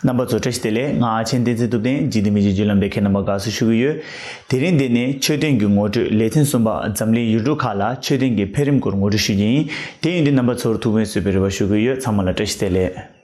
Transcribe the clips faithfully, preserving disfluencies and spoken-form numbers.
རྣམ་པ་ཚོ་བཀྲ་ཤིས་བདེ་ལེགས། ང་ཨ་ཆེན་བསྟན་འཛིན་ཐུབ་བསྟན། ཇི་སྟེ་མི་ཇི་བརྒྱུད་ལམ་པའི་ཁྱེད་རྣམ་པ་དགའ་བསུ་ཞུ་གི་ཡོད། དེ་རིང་འདི་ནས་མཆོད་རྟེན་གྱི་ངོ་སྤྲོད་ལེ་ཚན་གསུམ་པ་འཛམ་གླིང་ཡུལ་གྲུ་ཁག་ལ་མཆོད་རྟེན་གྱི་འཕེལ་རིམ་སྐོར་ངོ་སྤྲོད་ཞུ་རྒྱུ་ཡིན། དེ་ཡིན་དུས་རྣམ་པ་ཚོར་ཐུགས་ཕན་གསོས་པའི་རེ་བ་ཞུ་གི་ཡོད། ཚང་མ་ལ་བཀྲ་ཤིས་བདེ་ལེགས།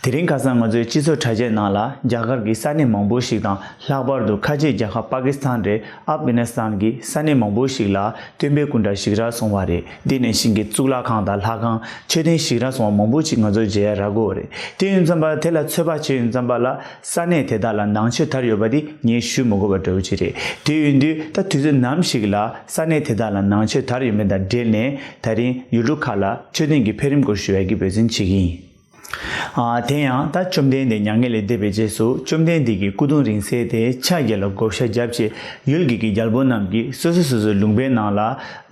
དེ་རིང་ཁ་སང་ང་ཚོའི་སྤྱི་ཚོགས་དྲ་རྒྱའི་ནང་ལ་རྒྱ་གར་གྱི་ས་གནས་མང་པོ་ཞིག་དང་། ལྷག་པར་དུ་ཁ་ཆེ་རྒྱལ་ཁབ་པ་ཀི་སི་ཐན་རེད། ཨབ་གྷ་ནི་སི་ཐན་གྱི་ས་གནས་མང་པོ་ཞིག་ལ་སྟོན་པའི་སྐུ་འདྲ་ཞིག་རག་སོང་བ་རེད། དེ་ནང་བཞིན་གྱི་གཙུག་ལག་ཁང་དང་ལྷ་ཁང་། མཆོད་རྟེན་ཞིག་རག་སོང་བ་མང་པོ་ཞིག་ང་ཚོ་མཇལ་ཡ་རག་གི་ཡོད་རེད། དེ་ཡིན་ཙམ་པ་དེ་ལ་ཚོད་དཔག་བྱས་ཡིན་ཙམ་པ་ལ་ས་གནས་དེ་དག་ལ་ནང་ཆོས་དར་ཡོད་པ་དེ་ངས་ཞུ་མི་དགོས་པ་འདྲ་བོ་ཅིག་རེད། དེ་ཡིན་དུས་ད་དུས་ཚོད་ནམ་ཞིག་ལ་ས་གནས་དེ་དག་ལ་ནང་ཆོས་དར་ཡོད་མེད་དང་འབྲེལ་ནས་ད་རིང་ཡུལ་གྲུ་ཁག་ལ་མཆོད་རྟེན་གྱི་འཕེལ་རིམ་སྐོར་ཞུ་ཡ་གི་འབད་བརྩོན་བྱེད་ཀྱི་ཡིན། ཨ། དེ་ཡང་ད་བཅོམ་ལྡན་འདས་མྱ་ངན་ལས་འདས་པའི་རྗེས་སུ་བཅོམ་ལྡན་འདས་ཀྱི་སྐུ་གདུང་རིང་བསྲེལ་དེ་ཕྱག་རྒྱ་ལ་བགོ་བཤའ་བརྒྱབ་རྗེས་ཡུལ་དགེ་གི་རྒྱལ་པོ་རྣམས་ཀྱིས་སོ་སོ་སོ་སོའི་ལུང་པའི་ནང་ལ་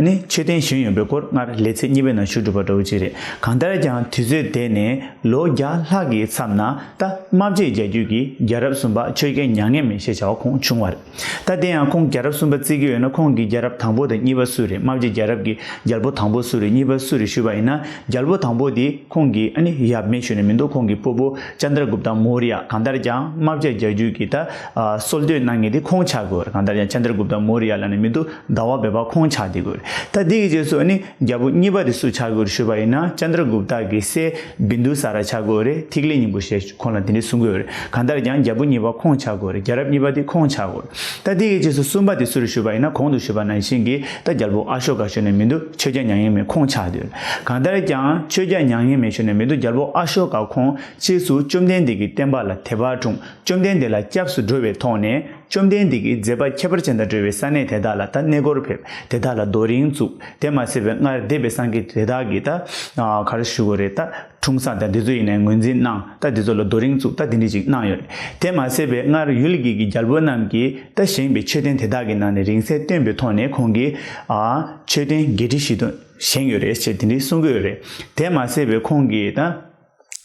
ནི་མཆོད་རྟེན་བཞེངས་ཡོད་པའི་སྐོར་སྔར་ལེ་ཚན་གཉིས་པའི་ནང་ཞུ་གྲུབ་པ་འདྲ་བོ་ཅིག་རེད། གང་ལྟར་ཀྱང་དུས་ཚོད་དེ་ནས་ལོ་བརྒྱ་ལྷག་གི་མཚམས་ན་ད་རྨ་བྱའི་རྒྱལ་རྒྱུད་ཀྱི་རྒྱལ་རབས་གསུམ་པ་ཆོས་རྒྱལ་མྱ་ངན་མེད་ཞེས་བྱ་བ་ཁོང་བྱུང་བ་རེད། ད་དེ་ཡང་ཁོང་རྒྱལ་རབས་གསུམ་པ་བརྩི་གི་ཡོད་ན་ཁོང་གི་རྒྱལ་རབས་དང་པོ་དང་གཉིས་པ་སུ་རེད། རྨ་བྱའི་རྒྱལ་རབས་ཀྱི་རྒྱལ་པོ་དང་པོ་སུ་རེད། གཉིས་པ་སུ་རེད་ཞུས་པ་ཡིན་ན་རྒྱལ་པོ་དང་པོ་དེ་ཁོང་གི་ཨ་ནི་ཡབ་མེས་ཞུས་ནས་མི་འདུག་ཁོང་གི་སྤོ་བོ་ཅན་དྲ་གུབ་ཏ་མོ་རི་ཡ། གང་ལྟར་ཀྱང་རྨ་བྱའི་རྒྱལ་རྒྱུད་ཀྱི་ད་ཨ་སྲོལ་གཏོད་གནང་མཁན་དེ་ཁོང་ཆགས་དགོས་རེད། གང་ལྟར་ཀྱང་ཅན་དྲ་གུབ་ཏ་མོ་རི་ཡ་ལབ་ནས་མི་འདུག་ཟླ་བ་བོད་པ་ཁོང་ཆགས་བསྡད་དགོས་རེད། ད་འདི་གི་རྗེས་སུ་ཨ་ནི་རྒྱལ་པོ་གཉིས་པ་དེ་སུ་ཆགས་དགོས་རེད་ཞུས་པ་ཡིན་ན་ཅན་དྲ་གུབ་ཏ་གི་སྲས་བིན་དུ་ས་ར་ཆགས་དགོས་རེད། ཐིག་ལེ་སྙིང་པོ་ཞེས་ཁོང་ལ་དེ་འདྲ་གསུང་གི་ཡོད་རེད། གང་ལྟར་ཀྱང་རྒྱལ་པོ་གཉིས་པ་ཁོང་ཆགས་དགོས་རེད། རྒྱལ་རབས་གཉིས་པ་དེ་ཁོང་ཆགས་དགོས་རེད། ད་འདི་གི་རྗེས་སུ་གསུམ་པ་དེ་སུ་རེད་ཞུས་པ་ཡིན་ན་གོང་དུ་ཞུས་པ་ནང་བཞིན་གྱི་ད་རྒྱལ་པོ་ཨ་ཤོ་ཀ་ཞུས་ནས་མི་འདུག་ཆོས་རྒྱལ་མྱ་ངན་མེད་ཁོང་ཆགས་དགོས་རེད། གང་ལྟར་ཀྱང་ཆོས་རྒྱལ་མྱ་ངན་མེད་ཞུས་ནས་མི་འདུག་རྒྱལ་པོ་ཨ་ཤོ་ཀ་ཁོང་ཕྱིས་སུ་བཅོམ་ལྡན་འདས་ཀྱི་བསྟན་པ་ལ་དད་པ་འཁྲུངས། བཅོམ་ལྡན་འདས་ལ་སྐྱབས་སུ་འགྲོ་བའི་ཐོག་ནས་བཅོམ་ལྡན་འདས་ཀྱི་མཛད་པ་ཁྱད་པར་ཅན་དང་འབྲེལ་བའི་ས་གནས་དེ་དག་ལ་ད་གནས་སྐོར་ཕེབས། དེ་དག་ལ་རྡོ་རིང་བཙུགས། དེ་མ་ཟད་པའི་སྔར་འདས་པའི་སངས་རྒྱས་དེ་དག་གི་ད་ག་རེ་ཞུ་དགོས་རེད། ད་འཁྲུངས་ས་དང་དེ་ཚོ་ཡིན་ནའི་ངོས་འཛིན་གནང་། ད་དེ་ཚོ་ལ་རྡོ་རིང་བཙུགས། ད་དེ་འདྲ་ཞིག་གནང་ཡོད་རེད། དེ་མ་ཟད་པའི་སྔར་ཡུལ་དགེ་གི་རྒྱལ་པོ་རྣམས་ཀྱིས་ད་བཞེངས་པའི་མཆོད་རྟེན་དེ་དག་གི་ནང་ནས་རིང་བསྲེལ་བཏོན་པའི་ཐོག་ནས་ཁོང་གིས་ཨ་མཆོད་རྟེན་བརྒྱད་ཁྲི་བཞི་སྟོང་བཞེངས་ཡོད་རེད་ཅེས་དེ་འདྲ་གསུང་གི་ཡོད་རེད། དེ་མ་ཟད་པའི་ཁོང་གིས་ད་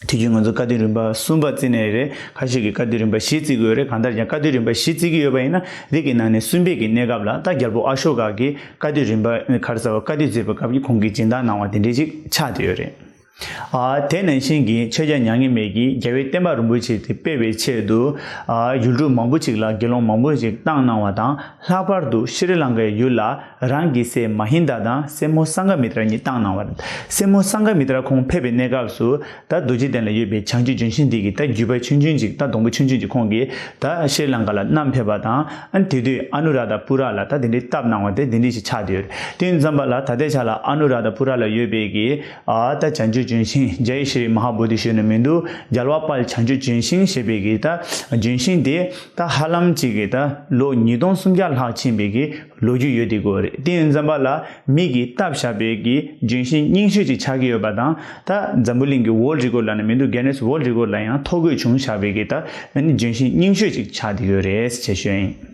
དུས་རྒྱུན་ང་ཚོ་བཀའ་བསྡུ་རིམ་པ་གསུམ་པ་བརྩི་ནས་རེད། ཁ་ཤས་ཀྱིས་བཀའ་བསྡུ་རིམ་པ་བཞི་བརྩི་གི་ཡོད་རེད། གང་ལྟར་ཀྱང་བཀའ་བསྡུ་རིམ་པ་བཞི་བརྩི་གི་ཡོད་པ་ཡིན་ན་རིགས་ཀྱི་ནང་ནས་གསུམ་པའི་གི་གནས་སྐབས་ལ་ད་རྒྱལ་པོ་ཨ་ཤོ་ཀ་གིས་བཀའ་བསྡུ་རིམ་པ་ག་རེ་ཟེར་བ་བཀའ་བསྡུ་མཛད་པའི་སྐབས་ཀྱི་ཁོང་གིས་སྦྱིན་བདག་གནང་བ་དེ་འདྲ་ཅིག་ཆགས་བསྡད་ཡོད་རེད། ཨ་དེ་ནང་བཞིན་གྱི་ཆོས་རྒྱལ་མྱ་ངན་མེད་ཀྱིས་རྒྱལ་བའི་བསྟན་པ་རིན་པོ་ཆེ་དེ་སྤེལ་བའི་ཆེད་དུ་ཨ་ཡུལ་གྲུ་མང་པོ་ཅིག་ལ་དགེ་སློང་མང་པོ་ཅིག་བཏང་གནང་བ་དང་། ལྷག་པར་དུ་ཤྲི་ལང་ཀའི་ཡུལ་ལ་རང་གི་སྲས་མ་ཧིན་དཱ་དང་སྲས་མོ་སངྒ་མི་ཏྲ་གཉིས་བཏང་གནང་བ་རེད། སྲས་མོ་སངྒ་མི་ཏྲ་ཁོང་ཕེབས་པའི་གནས་སྐབས་སུ་ད་རྡོ་རྗེ་གདན་ལ་ཡོད་པའི་བྱང་ཆུབ་ལྗོན་ཤིང་འདི་གི་ད་བརྒྱུད་པ་ཆུང་ཆུང་ཅིག་ད་སྡོང་པོ་ཆུང་ཆུང་ཅིག་ཁོང་གིས་ད་ཤྲི་ལང་ཀ་ལ་བསྣམས་ཕེབས་པ་དང་། ཨ་ནི་དེ་དུས་ཨ་ནུ་ར་དྷ་པུ་ར་ལ་ད་དེ་འདྲའི་བཏབ་གནང་བ་དེ་དེ་འདྲ་ཞིག་ཆགས་བསྡད་ཡོད་རེད། དེ་ཡིན་ཙམ་པ་ལ་ད་ལྟའི་ཆ་ལ་ཨ་ནུ་ར་དྷ་པུ་ར་ལ་ཡོད་པའི་གི་ཨ་ད་བྱང་ཆུབ་ལྗོན་ཤིང་ཇཱ་ཡེ་ཤྲི་མ་ཧཱ་བོ་དྷི་ཞུས་ནས་མི་འདུག་རྒྱལ་བ་དཔལ་བྱང་ཆུབ་ལྗོན་ཤིང་ཞེས་པའི་གི་ད་ལྗོན་ཤིང་དེ་ད་ཧ་ལམ་ཅིག་གི་ད་ལོ་ཉིས་སྟོང་སུམ་བརྒྱ་ལྷག་ཕྱིན་པའི་གི་ལོ་རྒྱུས་ཡོད་དེ་གོ་རེད། དེ་ཡིན་ཙམ་པ་ལ་མི་གིས་བཏབ་བཞག་པའི་གི་ལྗོན་ཤིང་རྙིང་ཤོས་ཅིག་ཆགས་ཀྱི་ཡོད་པ་དང་། ད་འཛམ་བུ་གླིང་གི་ཝོལ་རི་ཀོཌ་ལབ་ནས་མི་འདུག་གྷི་ནེ་སི་ཝོལ་རི་ཀོཌ་ལ་ཡང་ཐོ་འགོད་བྱུང་བཞག་པའི་གི་ད་ལྗོན་ཤིང་རྙིང་ཤོས་ཅིག་ཆགས་བསྡད་ཡོད་རེད་ཅེས་ཞུ་ཡིན།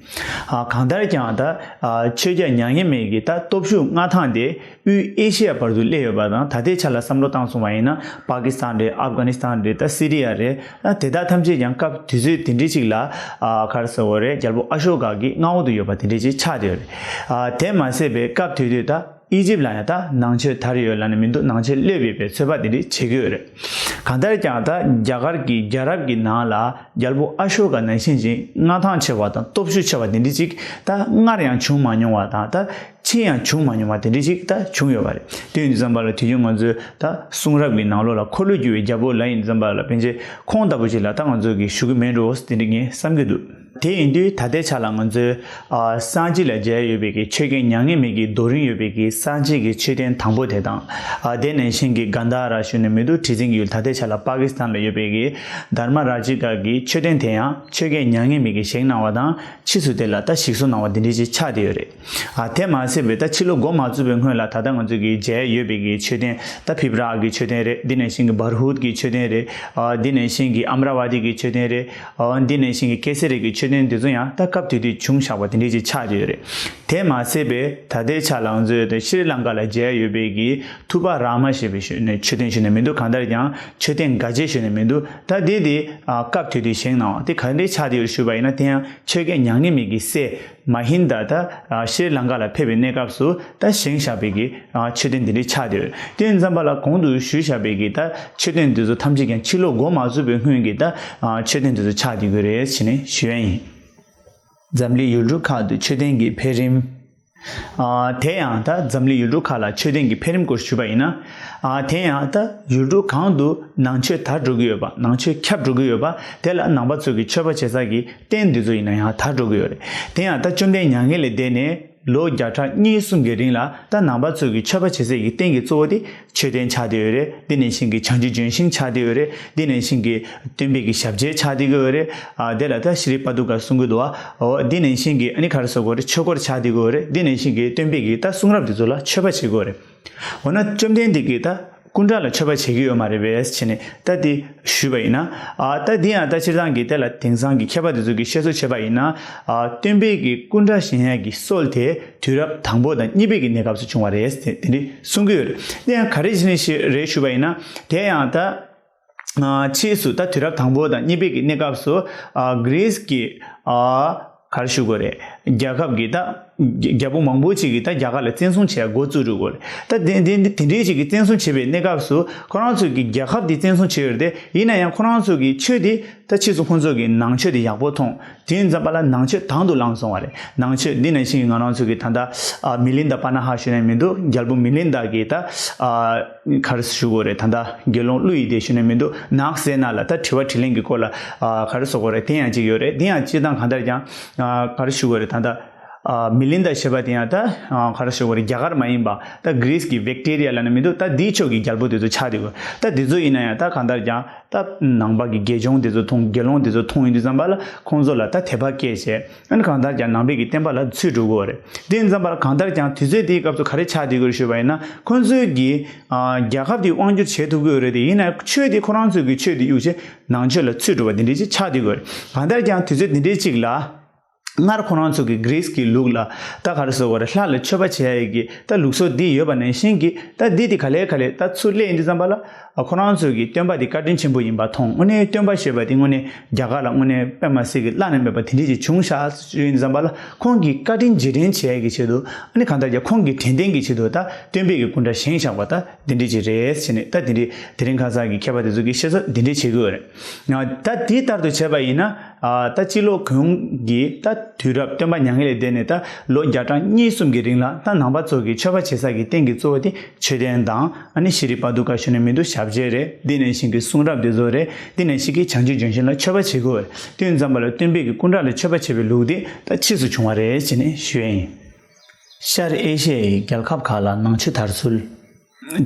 ཨ་གང་ལྟར་ཀྱང་ད་ཨ་ཆོས་རྒྱལ་མྱ་ངན་མེད་ཀྱི་ད་སྟོབས་ཤུགས་མངའ་ཐང་དེ་དབུས་ཨེ་ཤི་ཡ་བར་དུ་སླེབས་ཡོད་པ་དང་། ད་ལྟའི་ཆ་ལ་བསམ་བློ་བཏང་སོང་བ་ཡིན་ན་པ་ཀི་སི་ཐན་རེད། ཨབ་གྷ་ནི་སི་ཐན་རེད། ད་སི་རི་ཡ་རེད། ཨ་དེ་དག་ཐམས་ཅད་ཀྱང་སྐབས་དུས་ཚོད་དེ་འདྲ་ཅིག་ལ་ཨ་ག་རེ་ཟེར་དགོས་རེད། རྒྱལ་པོ་ཨ་ཤོ་ཀ་གི་མངའ་འོག་ཏུ་ཡོད་པ་དེ་འདྲ་ཅིག་ཆགས་བསྡད་ཡོད་རེད། ཨ་དེ་མ་ཟད་པའི་སྐབས་དེ་དུས་ད་ཨི་ཇིབ་ལ་ཡང་ད་ནང་ཆོས་དར་ཡོད་ལབ་ནས་མི་འདུག་ནང་ཆོས་སླེབས་ཡོད་པའི་ཚོད་དཔག་དེ་འདྲ་བྱེད་ཀྱི་ཡོད་རེད། གང་ལྟར་ཀྱང་ད་རྒྱ་གར་གྱི་རྒྱལ་རབས་ཀྱི་ནང་ལ་རྒྱལ་པོ་ཨ་ཤོ་ཀ་ནང་བཞིན་ཅིག་མངའ་ཐང་ཆེ་བ་དང་སྟོབས་ཤུགས་ཆེ་བ་དེ་འདྲ་ཅིག་ད་སྔར་ཡང་བྱུང་མ་མྱོང་བ་དང་། ད་ཕྱིན་ཡང་བྱུང་མ་མྱོང་བ་དེ་འདྲ་ཅིག་ད་བྱུང་ཡོད་པ་རེད། དེ་ཡིན་དུས་ཙམ་པ་ལ་དུས་རྒྱུན་ང་ཚོའི་ད་གསུང་རབ་ཀྱི་ནང་ལོགས་ལ་འཁོར་ལོས་སྒྱུར་བའི་རྒྱལ་པོ་ལབ་ཡིན་དུས་ཙམ་པ་ལ་ཕན་ཆད་ཁོང་ལྟ་བུ་ཅིག་ལ་ད་ང་ཚོ་གིས་ཞུ་གི་མེད་འགྲོ་དེ་འདྲ་ངས་བསམ་གྱི་འདུག་དེ་ཡིན་དུས་ད་ལྟའི་ཆ་ལ་ང་ཚོའི་ཨ་སངས་རྒྱས་ལ་མཇལ་ཡོད་པའི་གི་ཆོས་རྒྱལ་མྱ་ངན་མེད་ཀྱི་རྡོ་རིང་ཡོད་པའི་གི་སངས་རྒྱས་ཀྱི་མཆོད་རྟེན་དང་པོ་དེ་དང་། ཨ་དེ་ནང་བཞིན་གྱི་གན་དྷ་ར་ཞུས་ནས་མི་འདུག་ཁྲི་འཛིན་གྱི་ཡུལ་ད་ལྟའི་ཆ་ལ་པ་ཀི་སི་ཐན་ལ་ཡོད་པའི་གི་དྷརྨ་རཱ་ཇི་ཀ་གི་མཆོད་རྟེན་དེ་ཡང་ཆོས་རྒྱལ་མྱ་ངན་མེད་ཀྱིས་བཞེངས་གནང་བ་དང་། ཕྱིས་སུ་དེ་ལ་ད་ཞིག་གསོ་གནང་བ་འདི་འདྲ་ཅིག་ཆགས་བསྡད་ཡོད་རེད། ཨ་དེ་མ་ཟད་པའི་ད་ཕྱི་ལོ་འགོ་མ་བཙུགས་པའི་སྔོན་ལ་ད་ལྟ་ང་ཚོ་གི་མཇལ་ཡོད་པའི་གི་མཆོད་རྟེན། ད་ཕི་བྷི་ར་གི་མཆོད་རྟེན་རེད། འདི་ནང་བཞིན་གྱི་བར་ཧུད་ཀྱི་མཆོད་རྟེན་རེད། ཨ་འདི་ནང་བཞིན་གྱི་ཨམ་ར་ཝ་ཏི་གི་མཆོད་རྟེན་རེད། ཨ་འདི་ནང་བཞིན་གྱི་ཀེ་སེ་རི་གི་མཆོད་ མཆོད་རྟེན་དེ་ཚོ་ཡང་ད་སྐབས་དེ་དུས་བྱུང་བཞག་པ་དེ་འདྲས་ཅིག་ཆགས་བསྡད་ཡོད་རེད། དེ་མ་ཟད་པའི་ད་ལྟའི་ཆ་ལ་ང་ཚོས་ཤྲི་ལང་ཀ་ལ་མཇལ་ཡོད་པའི་གི་ཐུ་པ་ར་མ་ཞེས་པའི་ཤུ་ནས་མཆོད་རྟེན་ཞུས་ནས་མི་འདུག་གང་ལྟར་ཀྱང་མཆོད་རྟེན་འགའ་ཅན་ཞུས་ནས་མི་འདུག་ད་དེ་དེ་ཨ་སྐབས་དེ་དུས་བཞེངས་གནང་བ་དེ་ག་འདྲས་ཆགས་བསྡད་ཡོད་ཞུས་པ་ཡིན་ན། དེ་ཡང་ཆོས་རྒྱལ་མྱ་ངན་མེད་ཀྱི་སྲས་མ་ཧིན་ད་ད་ཨ་ཤྲི་ལང་ཀ་ལ་ཕེབས་པའི་གནས་སྐབས་སུ་ད་བཞེངས་བཞག་པའི་གི་ཨ་མཆོད་རྟེན་དེ་འདྲས་ཆགས་བསྡད་ཡོད། དེ་ཙམ་པ་ལ་གོང་དུ་ཞུས་བཞག་པའི་གི་ད་མཆོད་རྟེན་དེ་ཚོ་ཐམས་ཅད་ཀྱང་ཕྱི་ལོ་འགོ་མ་བཙུགས་པའི་སྔོན་གྱི་ད་ཨ་མཆོད་རྟེན་དེ་ཚོ་ཆགས་བསྡད་ཡོད་རེད་ཟེར་ནས་ཞུ་ཡ་ཡིན། འཛམ་གླིང་ཡུལ་གྲུ་ཁག་ཏུ་མཆོད་རྟེན་གྱི་འཕེལ་རིམ། ཨ་དེ་ཡང་ད་འཛམ་གླིང་ཡུལ་གྲུ་ཁག་ལ་མཆོད་རྟེན་གྱི་འཕེལ་རིམ་སྐོར་ཞུས་པ་ཡིན་ན། ཨ་དེ་ཡང་ད་ཡུལ་གྲུ་གང་དུ་ནང་ཆོས་དར་འགྲོ་གི་ཡོད་པ། ནང་ཆོས་ཁྱབ་འགྲོ་གི་ཡོད་པ། དེ་ལ་ནང་པ་ཚོ་གི་མཆོད་པ་བྱེད་ས་གི་རྟེན་འདི་ཚོ་ཡིན་ན་ཡང་དར་འགྲོ་གི་ཡོད་རེད། དེ་ཡང་ད་བཅོམ་ལྡན་མྱ་ངན་ལས་འདས་ནས་ལོ་བརྒྱ་ཕྲག་གཉིས་གསུམ་གྱི་རིང་ལ་ད་ནང་པ་ཚོ་གི་མཆོད་པ་བྱེད་སའི་གི་རྟེན་གྱི་གཙོ་བོ་དེ་མཆོད་རྟེན་ཆགས་བསྡད་ཡོད་རེད། དེ་ནང་བཞིན་གྱི་བྱང་ཆུབ་ལྗོན་ཤིང་ཆགས་བསྡད་ཡོད་རེད། དེ་ནང་བཞིན་གྱི་སྟོན་པའི་གི་ཞབས་རྗེས་ཆགས་བསྡད་ཡོད་རེད། ཨ་དེ་ལ་ད་ཤྲི་རི་པ་དུ་ཀ་གསུང་གི་འདུག་བ། འོ་དེ་ནང་བཞིན་གྱི་ཨ་ནི་ག་རེ་ཟེར་དགོས་རེད། ཆོས་འཁོར་ཆགས་བསྡད་ཡོད་རེད། དེ་ནང་བཞིན་གྱི་སྟོན་པའི་གི་ད་གསུང་རབ་དེ་ཚོ་ལ་མཆོད་པ་བྱེད་དགོས་རེད། འོ་ན་བཅོམ་ལྡན་འདས་ཀྱིས་ད་སྐུ་འདྲ་ལ་མཆོད་པ་བྱེད་ཀྱི་ཡོད་མ་རེད་པས་བྱས་ནས་ད་དེ་ཞུས་པ་ཡིན་ན། ཨ་ད་དེ་ཡང་ད་སྤྱིར་བཏང་གི་དེ་ལ་དེང་སང་གི་མཁས་པ་དེ་ཚོ་གིས་བཤད་སྲོལ་བྱས་པ་ཡིན་ན། ཨ་སྟོན་པའི་གི་སྐུ་འདྲ་བཞེངས་ཡ་གི་སྲོལ་དེ་དུས་རབས་དང་པོ་དང་གཉིས་པའི་གི་གནས་སྐབས་སུ་བྱུང་བ་རེད་དེ་དེ་འདྲ་གསུང་གི་ཡོད་རེད། དེ་ཡང་ག་རེ་བྱས་ནས་ཞེས་རེད་ཞུས་པ་ཡིན་ན། དེ་ཡང་ད་ཨ་ཕྱིས་སུ་ད་དུས་རབས་དང་པོ་དང་གཉིས་པའི་གི་གནས་སྐབས་སུ་ཨ་གྷི་རིས་ཀྱི་ཨ་ག་རེ་ཞུ་དགོས་རེད། རྒྱལ་ཁབ་ཀྱི་ད་རྒྱལ་པོ་མང་པོ་ཅིག་གིས་ད་རྒྱ་གར་ལ་བཙན་བཟུང་བྱེད་ཡ་འགོ་བཙུགས་འགྲོ་དགོས་རེད། ད་དེ་དེ་དེ་འདྲའི་ཅིག་གིས་བཙན་བཟུང་བྱེད་པའི་གནས་སྐབས་སུ་ཁོ་རང་ཚོ་གི་རྒྱལ་ཁབ་དེ་བཙན་བཟུང་བྱས་ཡོད་རེད་དེ། ཡིན་ན་ཡང་ཁོ་རང་ཚོ་གི་ཆོས་དེ་ད་ཕྱིས་སུ་ཁོང་ཚོ་གི་ནང་ཆོས་དེ་ཡག་པོ་མཐོང་། དེ་ཙམ་པ་ལ་ནང་ཆོས་དང་དུ་བླངས་སོང་བ་རེད། ནང་ཆོས་འདི་ནང་བཞིན་གྱི་ང་རང་ཚོ་གི་ད་ལྟ་ཨ་མི་ལིན་ད་པ་ན་ཧ་ཞུ་ནས་མི་འདུག་རྒྱལ་པོ་མི་ལིན་ད་གི་ད་ཨ་ག་རེ་ཞུ་དགོས་རེད། ད་ལྟ་དགེ་སློང་ཀླུ་ཡི་སྡེ་ཞུ་ནས་མི་འདུག་ནགས་གསེབ་ན་ལ་ད་དྲི་བ་དྲིས་ལན་གྱི་སྐོར་ལ་ཨ་ག་རེ་ཟེར་དགོས་རེད། དེ་ཡང་གཅིག་ཡོད་རེད། དེ་ཡང་སྤྱིར་བཏང་གང་ལྟར་ཀྱང་ཨ་ག་རེ་ཞུ་དགོས་རེད། ད་ལྟ་ཨ་མི་ལིན་ད་ཞེས་པ་དེ་ཡང་ད་ཨ་ག་རེ་ཞུ་དགོས་རེད། རྒྱ་གར་མ་ཡིན་པ་ད་གྷི་རིས་ཀྱི་བེག་ཏེ་རི་ཡ་ལབ་ནས་མི་འདུག་ད་འདིའི་ཕྱོགས་ཀྱི་རྒྱལ་པོ་དེ་ཚོ་ཆགས་བསྡད་ཡོད། ད་དེ་ཚོ་ཡིན་ན་ཡང་ད་གང་ལྟར་ཀྱང་ད་ནང་པ་གི་དགེ་སྦྱོང་དེ་ཚོ་མཐོང་། དགེ་སློང་དེ་ཚོ་མཐོང་ཡོང་དུས་ཙམ་པ་ལ་ཁོང་ཚོ་ལ་ད་དད་པ་སྐྱེས་བྱས། ཨ་ནི་གང་ལྟར་ཀྱང་ནང་པའི་གི་བསྟན་པ་ལ་ཚུད་འགྲོ་གི་ཡོད་རེད། དེ་ཙམ་པར་གང་ལྟར་ཀྱང་དུས་ཚོད་དེའི་སྐབས་སུ་ག་རེ་ཆགས་བསྡད་ཀྱི་ཡོད་རེད་ཞུས་པ་ཡིན་ན། ཁོང་ཚོའི་གི་ཨ་རྒྱལ་ཁབ་དེ་དབང་བསྒྱུར་བྱེད་ཐུབ་ཀྱི་ཡོད་རེད་དེ། ཡིན་ན་ཆོས་དེ་ཁོ་རང་ཚོའི་གི་ཆོས་དེ་གཡུགས་བྱས་ནང་ཆོས་ལ་ཚུད་འགྲོ་བ་དེ་འདྲ་ཅིག་ཆགས་བསྡད་ཀྱི་ཡོད་རེད། གང་ལྟར་ཀྱང་དུས་ཚོད་དེ་འདྲའི་ཅིག་ལ་སྔར་ཁོ་རང་ཚོ་གི་གྷི་རིས་ཀྱི་ལུགས་ལ་ད་ག་རེ་ཟེར་དགོས་རེད། ལྷ་ལ་མཆོད་པ་བྱེད་ཡ་གི་ད་ལུགས་སྲོལ་འདི་ཡོད་པ་ནང་བཞིན་གྱི་ད་འདི་དེ་ག་ལེ་ག་ལེ་ད་ཚུར་སླེབས་ཡིན་དུས་ཙམ་པ་ལ། ཨ་ཁོ་རང་ཚོའི་གི་སྟོན་པ་དེ་བཀའ་དྲིན་ཆེན་པོ་ཡིན་པ་མཐོང་། དངོས་གནས་སྟོན་པ་ཞེས་པ་དེ་དངོས་གནས་རྒྱ་གར་ལ་དངོས་གནས་དཔེ་མ་སྲིད་ཀྱི་བླ་ན་མེད་པ་དེ་འདྲ་ཅིག་བྱུང་ཤག་ཞུ་ཡིན་ཙམ་པ་ལ། ཁོང་གི་བཀའ་དྲིན་རྗེས་དྲན་བྱེད་ཡ་གི་ཆེད་དུ། ཨ་ནི་གང་ལྟར་ཀྱང་ཁོང་གི་དྲན་རྟེན་གྱི་ཆེད་དུ་ད་སྟོན་པའི་གི་སྐུ་འདྲ་བཞེངས་བཞག་པ་ད་དེ་འདྲ་ཅིག་རེད་ཟེར་ནས། ད་དེ་འདྲ་དེ་རིང་ཁ་སང་གི་མཁས་པ་དེ་ཚོ་གི་བཤད་ས་དེ་འདྲ་བྱེད་ཀྱི་ཡོད་རེད། ད་དེ་ལྟར་དུ་བྱས་པ་ཡིན་ན། ཨ་ད་སྤྱི་ལོ་གོང་གི་ད་དུས་རབས་སྟོན་པ་མྱ་ངན་ལས་འདས་ནས་ད་ལོ་བརྒྱ་ཕྲག་གཉིས་གསུམ་གྱི་རིང་ལ་ད་ནང་པ་ཚོ་གི་མཆོད་པ་བྱེད་ས་གི་རྟེན་གྱི་གཙོ་བོ་དེ་མཆོད་རྟེན་དང་། ཨ་ནི་ཤྲི་རི་པ་དུ་ཀ་ཞུ་ནས་མི་འདུག་ཞབས་རྗེས་རེད། འདི་ནང་བཞིན་གྱི་གསུང་རབ་འདི་ཚོ་རེད། འདི་ནང་བཞིན་གྱི་བྱང་ཆུབ་ལྗོན་ཤིང་ལ་མཆོད་པ་བྱེད་དགོས། དེ་ཙམ་པ་ལ་སྟོན་པའི་གི་སྐུ་འདྲ་ལ་མཆོད་པ་བྱེད་པའི་ལུགས་འདི་ད་ཕྱིས་སུ་བྱུང་བ་རེད་ཅེས་ནས་ཞུ་ཡ་ཡིན། ཤར་ཨེ་ཤི་ཡའི་རྒྱལ་ཁབ་ཁག་ལ་ནང་ཆོས་དར་ཚུལ།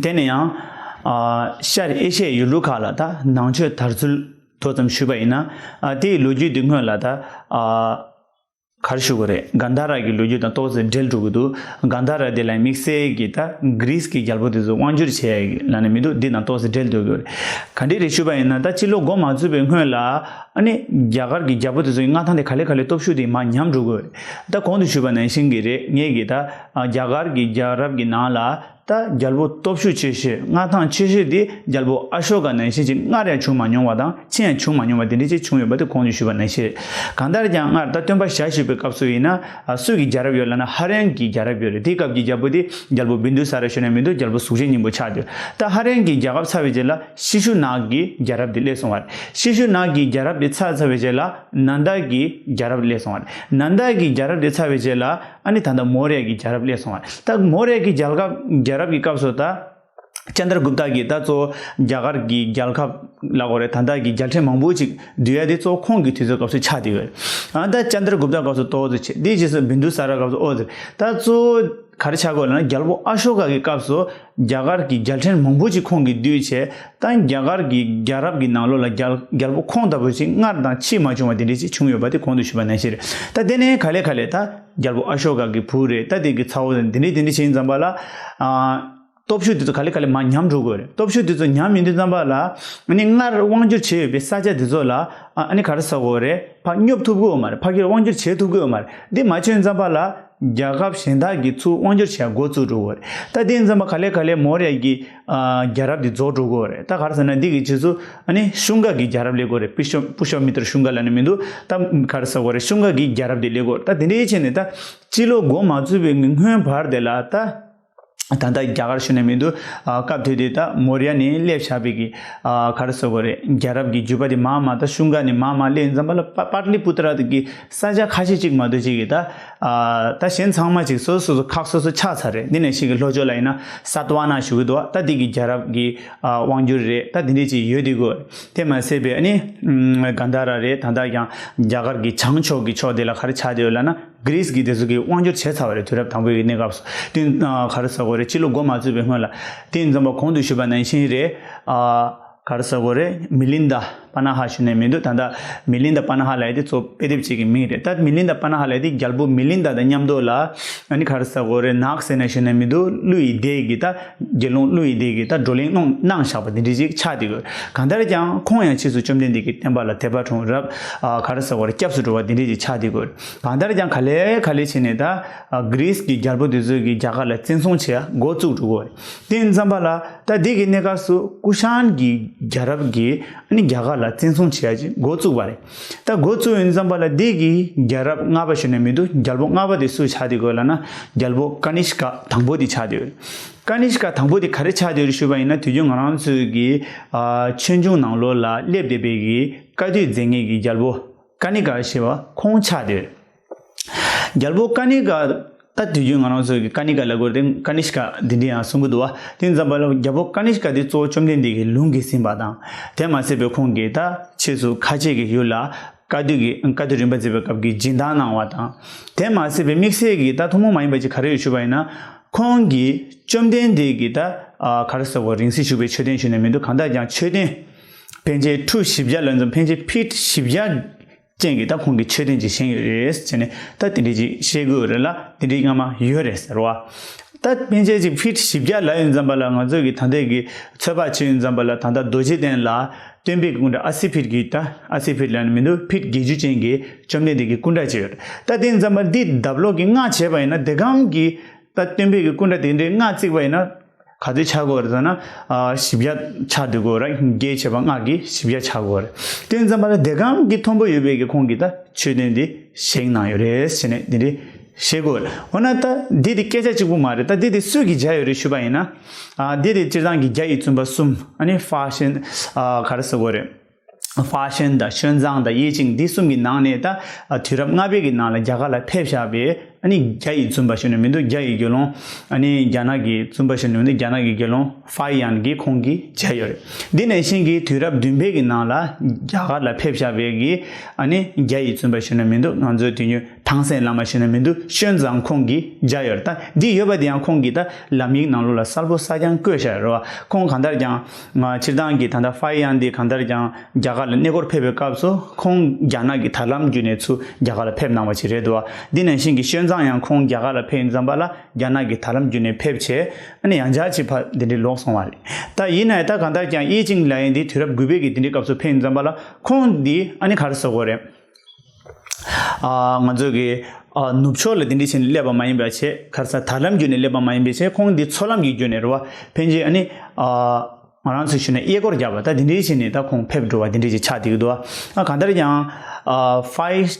དེ་ནས་ཡང་ཨ་ཤར་ཨེ་ཤི་ཡའི་ཡུལ་གྲུ་ཁག་ལ་ད་ནང་ཆོས་དར་ཚུལ་ཏོག་ཙམ་ཞུས་པ་ཡིན་ན། ཨ་དེའི་ལོ་རྒྱུས་འདི་སྔོན་ལ་ད་ཨ་ག་རེ་ཞུ་དགོས་རེད། གན་དྷ་ར་གི་ལོ་རྒྱུས་དང་ཏོག་ཙམ་འབྲེལ་འགྲོ་གི་འདུག་གན་དྷ་ར་དེ་ལ་དམིགས་བསལ་གྱི་ད་གྷི་རིས་ཀྱི་རྒྱལ་པོ་དེ་ཚོ་དབང་བསྒྱུར་བྱས་ལབ་ནས་མི་འདུག་འདི་དང་ཏོག་ཙམ་འབྲེལ་འགྲོ་གི་ཡོད་རེད། ག་འདྲས་རེད་ཞུས་པ་ཡིན་ན། ད་སྤྱི་ལོ་འགོ་མ་བཙུགས་པའི་སྔོན་ལ་ཨ་ནི་རྒྱ་གར་གྱི་རྒྱལ་པོ་དེ་ཚོ་གི་མངའ་ཐང་དེ་ག་ལེ་ག་ལེ་སྟོབས་ཤུགས་དེ་མར་ཉམས་འགྲོ་གི་ཡོད་རེད། ད་གོང་དུ་ཞུས་པ་ནང་བཞིན་གྱི་རེད། ངས་ཀྱི་ད་རྒྱ་གར་གྱི་རྒྱལ་རབས་ཀྱི་ནང་ལ་ད་རྒྱལ་པོ་སྟོབས་ཤུགས་ཆེ་ཤོས་མངའ་ཐང་ཆེ་ཤོས་དེ་རྒྱལ་པོ་ཨ་ཤོ་ཀ་ནང་བཞིན་ཅིག་སྔར་ཡང་བྱུང་མ་མྱོང་བ་དང་ཕྱིན་ཡང་བྱུང་མ་མྱོང་བ་དེ་འདྲ་ཅིག་བྱུང་ཡོད་པ་དེ་གོང་དུ་ཞུས་པ་ནང་བཞིན་རེད། གང་ལྟར་ཀྱང་སྔར་ད་སྟོན་པ་ཞལ་བཞུགས་པའི་སྐབས་སུ་ཡིན་ན། ཨ་སུ་གི་རྒྱལ་རབས་ཡོད་ལབ་ན་ཧ་རན་གྱི་རྒྱལ་རབས་ཡོད་རེད། དེའི་སྐབས་ཀྱི་རྒྱལ་པོ་དེ་རྒྱལ་པོ་བིན་དུ་ས་ར་ཞུ་ནས་མི་འདུག་རྒྱལ་པོ་གཟུགས་ཅན་སྙིང་པོ་ཆགས་འདུག་ད་ཧ་རན་གྱི་རྒྱལ་ཁབ་ཚར་བའི་རྗེས་ལ་ཤི་ཤུ་ནག་གི་རྒྱལ་རབས་དེ་སླེབས་སོང་བ་རེད། ཤི་ཤུ་ནག་གི་རྒྱལ་རབས་དེ་ཚར་ཚར་བའི་རྗེས་ལ་ནན་ད་གི་རྒྱལ་རབས་སླེབས་སོང་བ་རེད། ནན་ད་གི་རྒྱལ་རབས་དེ་ཚར་བའི་རྗེས་ལ་ཨ་ནི་ད་ལྟ་མོ་རེ་གི་རྒྱལ་རབས་སླེབས་སོང་བ་རེད། ད་མོ་རེ་གི་རྒྱལ་ཁབ་རྒྱལ་རབས་ཀྱི་སྐབས་སུ་ད་ཅན་དྲ་གུབ་ཏ་གི་ད་གཙོ་བོ་རྒྱ་གར་གྱི་རྒྱལ་ཁབ་ལབ་དགོས་རེད། ད་ལྟ་གི་རྒྱལ་ཕྲན་མང་པོ་ཅིག་བསྡུ་ཡ་དེ་གཙོ་བོ་ཁོང་གི་དུས་ཚོད་སྐབས་སུ་ཆགས་བསྡད་ཡོད། ཨ་ད་ཅན་དྲ་གུབ་ཏ་སྐབས་སུ་ཏོག་ཙམ་བྱས། དེའི་རྗེས་སུ་བིན་དུ་ས་ར་སྐབས་སུ་ཨོ་ཙི། ད་གཙོ་བོ་ག་རེ་ཆགས་དགོས་ལབ་ན། རྒྱལ་པོ་ཨ་ཤོ་ཀ་གི་སྐབས་སུ་རྒྱ་གར་གྱི་རྒྱལ་ཕྲན་མང་པོ་ཅིག་ཁོང་གིས་བསྡུས་བྱས། ད་རྒྱ་གར་གྱི་རྒྱལ་རབས་ཀྱི་ནང་ལོགས་ལ་རྒྱལ་རྒྱལ་པོ་ཁོང་ལྟ་བུ་ཅིག་སྔར་དང་ཕྱིས་མ་བྱུང་བ་དེ་འདྲ་ཅིག་བྱུང་ཡོད་པ་དེ་གོང་དུ་ཞུས་པ་ནང་བཞིན་རེད། ད་དེ་ནས་ག་ལེ་ག་ལེ་ད་རྒྱལ་པོ་ཨ་ཤོ་ཀ་གི་བུ་རེད། ད་དེ་གི་ཚ་བོ་དེ་འདྲ་དེ་འདྲ་བྱས་ཙམ་པ་ལ། ཨ། སྟོབས་ཤུགས་དེ་ཚོ་ག་ལེ་ག་ལེ་མར་ཉམས་འགྲོ་གི་ཡོད་རེད། སྟོབས་ཤུགས་དེ་ཚོ་ཉམས་ཡོང་དུས་ཙམ་པ་ལ་ཨ་ནི་སྔར་དབང་བསྒྱུར་བྱས་ཡོད་པའི་ས་ཆ་དེ་ཚོ་ལ་ཨ་ནི་ག་རེ་ཟེར་དགོས་རེད། ཕར་སྙོབ་ཐུབ་ཀྱི་ཡོད་མ་རེད། ཕ་གིར་དབང་བསྒྱུར་བྱེད་ཐུབ་ཀྱི་ཡོད་མ་རེད། འདི་མ་བྱས་ཙམ་པ་ལ་རྒྱལ་ཁབ་གཞན་དག་གིས་ཚུར་དབང་བསྒྱུར་བྱེད་འགོ་བཙུགས་འགྲོ་གི་ཡོད་རེད། ད་དེ་ཡིན་ཙམ་པ་ག་ལེ་ག་ལེ་མོ་རི་ཡ་གི་ཨ་རྒྱལ་རབས་འདི་རྫོགས་འགྲོ་གི་ཡོད་རེད། ད་ག་རེ་ཟེར་ན་འདི་གི་རྗེས་སུ་ཨ་ནི་ཤུང་ག་གི་རྒྱལ་རབས་སླེབས་ཀྱི་ཡོད་རེད། པུ་ཤོ་པུ་ཤོ་མི་ཏྲ་ཤུང་ག་ལབ་ནི་མི་འདུག་ད་ག་རེ་ཟེར་དགོས་རེད། ཤུང་ག་གི་རྒྱལ་རབས་འདི་སླེབས་ཀྱི་ཡོད་རེད། ད་དེ་འདྲའི་བྱས་ནས་ད་སྤྱི་ལོ་འགོ་མ་བཙུགས་པའི་སྔོན་བར་དེ་ལ་ད། ད་ལྟ་རྒྱ་གར་ཞུ་ནས་མི་འདུག་ཨ་སྐབས་དེ་དུས་ད་མོ་རི་ཡ་ནས་སླེབས་བཞག་པའི་གི་ཨ་ག་རེ་ཟེར་དགོས་རེད། རྒྱལ་རབས་ཀྱི་རྒྱུད་པ་དེ་མར་མར་ད་ཤུང་ག་ནས་མར་མར་སླེབས་ཙམ་པ་ལ་པ་པཱ་ལི་པུ་ཏྲ་གི་ས་ཆ་ཁ་ཤས་ཅིག་མ་གཏོགས་ཅིག་གི་ད་ཨ་ད་གཞན་ཚང་མ་ཅིག་སོ་སོ་སོ་ཁག་སོ་སོ་ཆགས་ཚར་རེད། འདི་ནས་ཞིག་གི་ལྷོ་ཕྱོགས་ལ་ཡིན་ན་སཱ་ཏུ་ཝ་ན་ཞུ་གི་འདུག་ད་འདི་གི་རྒྱལ་རབས་ཀྱི་ཨ་དབང་སྒྱུར་རེད། ད་འདི་འདྲས་ཅིག་ཡོད་དེ་གོ། དེ་མ་ཟད་པའི་ཨ་ནི་གན་དྷ་ར་རེད། ད་ལྟ་ཡང་རྒྱ་གར་གྱི་བྱང་ཕྱོགས་ཀྱི་ཕྱོགས་དེ་ལ་ག་རེ་ཆགས་བསྡད་ཡོད་ལབ་ན། གྷི་རིས་ཀྱི་དེ་ཚོ་གིས་དབང་སྒྱུར་བྱས་ཚར་བ་རེད། དུས་རབས་དང་པོའི་གནས་སྐབས་སུ། དེ་ཨ་ག་རེ་ཟེར་དགོས་རེད། སྤྱི་ལོ་འགོ་མ་བཙུགས་པའི་སྔོན་ལ། དེ་ཡིན་ཙམ་པ་གོང་དུ་ཞུས་པ་ནང་བཞིན་རེད། ཨ་ག་རེ་ཟེར་དགོས་རེད། མི་ལིན་ད་པ་ན་ཧ་ཞུ་ནས་མི་འདུག་ད་ལྟ་མི་ལིན་ད་པ་ན་ཧ་ལབ་ཡ་དེ་གཙོ་དཔེ་དེབ་ཅིག་གི་མིང་རེད། ད་མི་ལིན་ད་པ་ན་ཧ་ལབ་ཡ་དེ་རྒྱལ་པོ་མི་ལིན་ད་དང་མཉམ་དུ་ལ་ཨ་ནི་ག་རེ་ཟེར་དགོས་རེད། ནགས་ཟེར་ནས་ཞུ་ནས་མི་འདུག་ཀླུ་ཡི་སྡེ་གི་ད་དགེ་སློང་ཀླུ་ཡི་སྡེ་གི་ད་བགྲོ་གླེང་གནང་གནང་བཞག་པ་དེ་འདྲ་ཅིག་ཆགས་བསྡད་ཡོད། གང་ལྟར་ཀྱང་ཁོང་ཡང་ཕྱིས་སུ་བཅོམ་ལྡན་འདས་ཀྱི་བསྟན་པ་ལ་དད་པ་འཁྲུངས་རབས་ཨ་ག་རེ་ཟེར་དགོས་རེད། སྐྱབས་སུ་འགྲོ་བ་འདི་འདྲས་ཀྱི་ཆགས་བསྡད་ཡོད། གང་ལྟར་ཀྱང་ག་ལེ་ག་ལེ་བྱས་ནས་ད་ཨ་གྷི་རིས་ཀྱི་རྒྱལ་པོ་དེ་ཚོས་ཀྱི་རྒྱ་གར་ལ་བཙན་བཟུང་བྱེད་ཡ་འགོ་བཙུགས་འགྲོ་གི་ཡོད་རེད། དེ་ཡིན་ཙམ་པ་ལ་ད་འདི་གི་གནས་སྐབས་སུ་ཀུ་ཤཱན་གྱི་རྒྱལ་རབས་ཀྱིས་ཨ་ནི་རྒྱ་གར་ལ་བཙན་བཟུང་བྱེད་ཡ་ཅིག་འགོ་བཙུགས་པ་རེད། ད་འགོ་བཙུགས་ཡིན་ཙམ་པ་ལ་འདི་གི་རྒྱལ་རབས་ལྔ་པ་ཞུ་ནས་མི་འདུག་རྒྱལ་པོ་ལྔ་པ་དེ་སུ་ཆགས་བསྡད་ཡོད་ལབ་ན། རྒྱལ་པོ་ཀ་ནིཤ་ཀ་དང་པོ་དེ་ཆགས་བསྡད་ཡོད། ཀ་ནིཤ་ཀ་དང་པོ་དེ་ག་རེ་ཆགས་བསྡད་ཡོད་རེད་ཞུས་པ་ཡིན་ན། དུས་རྒྱུན་ང་རང་ཚོའི་གི་ཨ་ཆོས་འབྱུང་ནང་ལོགས་ལ་སླེབས་བསྡད་པའི་གི་བཀའ་སྡོད་མཛད་མཁན་གྱི་རྒྱལ་པོ་ཀ་ནི་ཀ་ཞེས་པ་ཁོང་ཆགས་བསྡད་ཡོད། རྒྱལ་པོ་ཀ་ནི་ཀ་ད་དུས་རྒྱུན་ང་རང་ཚོའི་གི་ཀ་ནི་ཀ་ལབ་དགོས་རེད། ཀ་ནིཤ་ཀ་འདི་འདྲ་ཡང་གསུང་གི་འདུག་བ། དེ་ཙམ་པ་ལ་རྒྱལ་པོ་ཀ་ནིཤ་ཀ་དེ་གཙོ་བོ་བཅོམ་ལྡན་འདས་ཀྱི་ལུང་གིས་ཟིན་པ་དང་། དེ་མ་ཟད་པའི་ཁོང་གིས་ད་ཕྱིས་སུ་ཁ་ཆེ་གི་ཡུལ་ལ་བཀའ་སྡོད་ཀྱི་བཀའ་སྡོད་རིམ་པ་མཛད་པའི་སྐབས་ཀྱི་སྦྱིན་བདག་གནང་བ་དང་། དེ་མ་ཟད་པའི་དམིགས་བསལ་གྱི་ད་ཐུན་མོང་མ་ཡིན་པ་ཅིག་ག་རེ་ཡོད་ཞུས་པ་ཡིན་ན། ཁོང་གིས་བཅོམ་ལྡན་འདས་ཀྱི་ད་ཨ་ག་རེ་ཟེར་དགོས། རིང་བསྲེལ་ཞུགས་པའི་མཆོད་རྟེན་ཞུ་ནས་མི་འདུག་གང་ལྟར་ཀྱང་མཆོད་རྟེན་ཕན་ཆད་ཁྲུ་བཞི་བརྒྱ་ལ་ཡིན་ཙམ་ཕན་ཆད་ཕིཊ་བཞི་བརྒྱ་ཅན་གྱི་ད་ཁོང་གི་མཆོད་རྟེན་ཅིག་བཞེངས་ཡོད་རེད་ཟེར་ནས་ད་དེ་འདྲ་ཅིག་བཤད་ཀྱི་ཡོད་རེད་ལ། དེ་འདྲའི་སྔ་མ་ཡོད་རེད་ཟེར་བ། ད་ཕན་ཆད་ཅིག་ཕིཊ་བཞི་བརྒྱ་ལ་ཡིན་ཙམ་པ་ལ་ང་ཚོ་གི་ད་ལྟའི་གི་ཚོད་དཔག་བྱེད་ཡིན་ཙམ་པ་ལ་ད་ལྟ་རྡོ་རྗེ་གདན་ལ་སྟོན་པའི་གི་སྐུ་འདྲ་ཨ་སི་ཕིཊ་གི་ད་ཨ་སི་ཕིཊ་ལ་ནི་མི་འདུག་ཕིཊ་བརྒྱད་ཅུ་ཅན་གྱི་བཅོམ་ལྡན་འདས་ཀྱི་སྐུ་འདྲ་ཅིག་ཡོད་རེད། ད་དེ་ཡིན་ཙམ་པ་འདི་ལྡབ་ལོག་གི་ལྔ་བྱས་པ་ཡིན་ན། དེ་གམ་གྱི་ད་སྟོན་པའི་གི་སྐུ་འདྲ་དེ་འདྲའི་ལྔ་བརྩིགས་པ་ཡིན་ན། ག་ཚོད་ཆགས་ཀྱི་ཡོད་རེད་ཟེར་ན། ཨ་བཞི་བརྒྱ་ཆགས་བསྡད་ཀྱི་ཡོད་རེད། བརྒྱད་བྱས་པ་ལྔ་གིས་བཞི་བརྒྱ་ཆགས་ཀྱི་ཡོད་རེད། དེ་ཙམ་པ་ལ་དེ་གམ་གྱི་མཐོན་པོ་ཡོད་པའི་གི་ཁོང་གིས་ད་མཆོད་རྟེན་འདི་བཞེངས་གནང་ཡོད་རེད་ཟེར་ནས་འདི་འདྲ་བཤད་ཀྱི་ཡོད་རེད། འོ་ན་ད་འདི་དེ་སྐད་ཆ་གཅིག་པུ་མ་རེད། ད་འདི་དེ་སུས་ཀྱིས་བྱས་ཡོད་རེད་ཞུས་པ་ཡིན་ན། ཨ་འདི་དེ་སྤྱིར་བཏང་གི་རྒྱ་ཡི་བཙུན་པ་གསུམ། ཨ་ནི་ཧྥ་ཤན། ཨ་ག་རེ་ཟེར་དགོས་རེད། ཧྥ་ཤན་དང་ཤོན་ཙང་དང་ཡེ་ཅིང་འདི་གསུམ་གྱི་ནང་ནས་ད་ཨ་དུས་རབས་ལྔ་པའི་གི་ནང་ལ་རྒྱ་གར་ལ་ཕེབས་བཞག་པའི་ཨ་ནི་རྒྱ་ཡི་བཙུན་པ་ཞུ་ནས་མི་འདུག་རྒྱ་ཡི་དགེ་སློང་། ཨ་ནི་རྒྱ་ནག་གི་བཙུན་པ་ཞུ་ནས་མི་འདུག་རྒྱ་ནག་གི་དགེ་སློང་ཧྥ་ཡན་གྱིས་ཁོང་གིས་བྱས་ཡོད་རེད། འདི་ནང་བཞིན་གྱི་དུས་རབས་བདུན་པའི་གི་ནང་ལ་རྒྱ་གར་ལ་ཕེབས་བཞག་པའི་གི་ཨ་ནི་རྒྱ་ཡི་བཙུན་པ་ཞུ་ནས་མི་འདུག་ང་ཚོའི་དུས་རྒྱུན་ཐང་སན་བླ་མ་ཞུ་ནས་མི་འདུག་ཤོན་ཙང་ཁོང་གིས་བྱས་ཡོད་རེད། ད་འདི་ཡོད་པ་དེ་ཡང་ཁོང་གིས་ད་ལམ་ཡིག་ནང་ལོགས་ལ་གསལ་པོ་གསལ་རྐྱང་བཀོད་བཞག་ཡོད་རེད་བ། ཁོང་གང་ལྟར་ཀྱང་ང་སྤྱིར་བཏང་གི་ད་ལྟ་ཧྥ་ཡན་འདི་གང་ལྟར་ཀྱང་རྒྱ་གར་ལ་གནས་སྐོར་ཕེབས་པའི་སྐབས་སུ་ཁོང་རྒྱ་ནག་གི་ཐར་ལམ་བརྒྱུད་ནས་ཚུར་རྒྱ་གར་ལ་ཕེབས་གནང་བ་ཞིག་རེད་འདུག་བ། འདི་ནང་བཞིན་གྱི་ཤོན་ཙང་ཡང་ཁོང་རྒྱ་གར་ལ་ཕེབས་ཡིན་ཙམ་པ་ལ་རྒྱ་ནག་གི་ཐར་ལམ་བརྒྱུད་ནས་ཕེབས་བྱས། ཨ་ནི་ཡང་བསྐྱར་ཅིག་ཕར་འདི་འདྲའི་ལོག་སོང་བ་རེད། ད་ཡིན་ན་ཡང་ད་གང་ལྟར་ཀྱང་ཡེ་ཅིང་ལབ་ཡ་འདི་དུས་རབས་དགུ་པའི་གི་འདི་འདྲའི་སྐབས་སུ་ཕེབས་ཡིན་ཙམ་པ་ལ་ཁོང་འདི་ཨ་ནི་ག་རེ་ཟེར་དགོས་རེད། ཨ་ང་ཚོ་གི་ཨ་ནུབ་ཕྱོགས་ལ་འདི་འདྲའི་བྱས་ནས་སླེབས་པ་མ་ཡིན་པ་བྱས། ག་རེ་ཟེར། ཐར་ལམ་བརྒྱུད་ནས་སླེབས་པ་མ་ཡིན་པའི་ཕྱིར་ཁོང་འདི་མཚོ་ལམ་གྱི་བརྒྱུད་ནས་རེད་བ། ཕན་ཆད་ཨ་ནི་ཨ་ང་རང་ཚོས་ཞུས་ན་གཡས་སྐོར་རྒྱབ་པ་ད་འདི་འདྲའི་བྱས་ནས་ད་ཁོང་ཕེབས་འགྲོ་བ་འདི་འདྲའི་ཅིག་ཆགས་བསྡད་ཀྱི་འདུག་ཨ་གང་ལྟར་ཀྱང་ཨ་ཧྥ་